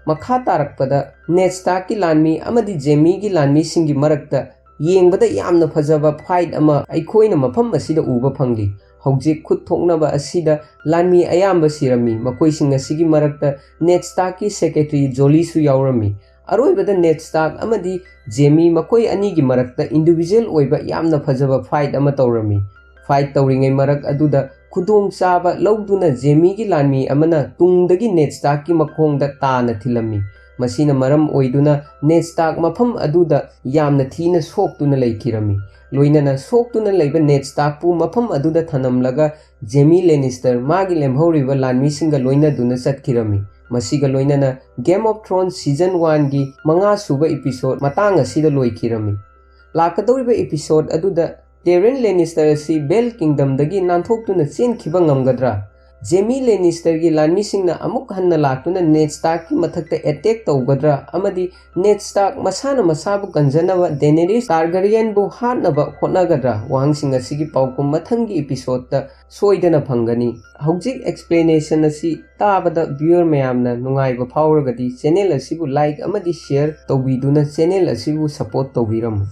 ꯃꯈꯥ ꯇꯥꯔꯛꯄꯗ, ꯅꯦꯠ ꯁ꯭ꯇꯥꯔꯛꯀꯤ ꯂꯥꯟꯃꯤ ꯑꯃꯗꯤ ꯖꯦꯃꯤꯒꯤ ꯂꯥꯟꯃꯤꯁꯤꯡꯒꯤ ꯃꯔꯛꯇ ꯌꯦꯡꯕꯗ ꯌꯥꯝꯅ ꯐꯖꯕ ꯐꯥꯏꯠ ꯑꯃ ꯑꯩꯈꯣꯏꯅ ꯃꯐꯝ ꯑꯁꯤꯗ ꯎꯕ ꯐꯪꯂꯤ꯫ ꯍꯧꯖꯤꯛ ꯈꯨꯠ ꯊꯣꯛꯅꯕ ꯑꯁꯤꯗ ꯂꯥꯟꯃꯤ ꯑꯌꯥꯝꯕ ꯁꯤꯔꯝꯃꯤ꯫ ꯃꯈꯣꯏꯁꯤꯡ ꯑꯁꯤꯒꯤ ꯃꯔꯛꯇ ꯅꯦꯠ ꯁ꯭ꯇꯥꯔꯛꯀꯤ ꯁꯦꯀ꯭ꯔꯦꯇꯔꯤ ꯖꯣꯂꯤꯁꯨ ꯌꯥꯎꯔꯝꯃꯤ꯫ ꯑꯔꯣꯏꯕꯗ ꯅꯦꯠ ꯁ꯭ꯇꯥꯔꯛ ꯑꯃꯗꯤ ꯖꯦꯃꯤ ꯃꯈꯣꯏ ꯑꯅꯤꯒꯤ ꯃꯔꯛꯇ ꯏꯟꯗꯤꯚꯤꯖꯨꯋꯦꯜ ꯑꯣꯏꯕ ꯌꯥꯝꯅ ꯐꯖꯕ ꯐꯥꯏꯠ ꯑꯃ ꯇꯧꯔꯝꯃꯤ꯫ ꯐꯥꯏꯠ ꯇꯧꯔꯤꯉꯩ ꯃꯔꯛ ꯑꯗꯨꯗ ꯈꯨꯗꯣꯡꯆꯥꯕ ꯂꯧꯗꯨꯅ ꯖꯦꯃꯤꯒꯤ ꯂꯥꯟꯃꯤ ꯑꯃꯅ ꯇꯨꯡꯗꯒꯤ ꯅꯦꯠ ꯁ꯭ꯇꯥꯔꯛꯀꯤ ꯃꯈꯣꯡꯗ ꯇꯥꯅ ꯊꯤꯜꯂꯝꯃꯤ꯫ ꯃꯁꯤꯅ ꯃꯔꯝ ꯑꯣꯏꯗꯨꯅ ꯅꯦꯠ ꯁ꯭ꯇꯥꯔꯛ ꯃꯐꯝ ꯑꯗꯨꯗ ꯌꯥꯝꯅ ꯊꯤꯅ ꯁꯣꯛꯇꯨꯅ ꯂꯩꯈꯤꯔꯝꯃꯤ꯫ ꯂꯣꯏꯅꯅ ꯁꯣꯛꯇꯨꯅ ꯂꯩꯕ ꯅꯦꯠ ꯁ꯭ꯇꯥꯔꯛꯄꯨ ꯃꯐꯝ ꯑꯗꯨꯗ ꯊꯅꯝꯂꯒ ꯖꯦꯃꯤ ꯂꯦꯅꯤꯁꯇꯔ ꯃꯥꯒꯤ ꯂꯦꯝꯍꯧꯔꯤꯕ ꯂꯥꯟꯃꯤꯁꯤꯡꯒ ꯂꯣꯏꯅꯗꯨꯅ ꯆꯠꯈꯤꯔꯝꯃꯤ꯫ ꯃꯁꯤꯒ ꯂꯣꯏꯅꯅ Game of Thrones season one ꯒꯤ ꯃꯉꯥ ꯁꯨꯕ episode ꯃꯇꯥꯡ ꯑꯁꯤꯗ ꯂꯣꯏꯈꯤꯔꯝꯃꯤ꯫ ꯂꯥꯛꯀꯗꯧꯔꯤꯕ episode ꯑꯗꯨꯗ ꯇꯦꯔꯤꯌꯟ ꯂꯦꯅꯤꯁꯇꯔ ꯑꯁꯤ ꯕꯦꯜ ꯀꯤꯡꯗꯝꯗꯒꯤ ꯅꯥꯟꯊꯣꯛꯇꯨꯅ ꯆꯦꯟꯈꯤꯕ ꯉꯝꯒꯗ꯭ꯔꯥ? ꯖꯦꯃꯤ ꯂꯦꯅꯤꯁꯇꯔꯒꯤ ꯂꯥꯟꯃꯤꯁꯤꯡꯅ ꯑꯃꯨꯛ ꯍꯟꯅ ꯂꯥꯛꯇꯨꯅ ꯅꯦꯠ ꯁ꯭ꯇꯥꯔꯛꯀꯤ ꯃꯊꯛꯇ ꯑꯦꯇꯦꯛ ꯇꯧꯒꯗ꯭ꯔꯥ? ꯑꯃꯗꯤ ꯅꯦꯠ ꯁ꯭ꯇꯥꯔꯛ ꯃꯁꯥꯅ ꯃꯁꯥꯕꯨ ꯀꯟꯖꯅꯕ ꯗꯦꯅꯦꯔꯤꯁ ꯇꯥꯔꯒꯥꯔꯤꯌꯟꯕꯨ ꯍꯥꯠꯅꯕ ꯍꯣꯠꯅꯒꯗ꯭ꯔꯥ? ꯋꯥꯍꯪꯁꯤꯡ ꯑꯁꯤꯒꯤ ꯄꯥꯎꯈꯨꯝ ꯃꯊꯪꯒꯤ episode ꯇ ꯁꯣꯏꯗꯅ ꯐꯪꯒꯅꯤ꯫ ꯍꯧꯖꯤꯛ explanation ꯑꯁꯤ ꯇꯥꯕꯗ viewer ꯃꯌꯥꯝꯅ ꯅꯨꯡꯉꯥꯏꯕ ꯐꯥꯎꯔꯒꯗꯤ channel ꯑꯁꯤꯕꯨ like ꯑꯃꯗꯤ share ꯇꯧꯕꯤꯗꯨꯅ channel ꯑꯁꯤꯕꯨ support ꯇꯧꯕꯤꯔꯝꯃꯨ꯫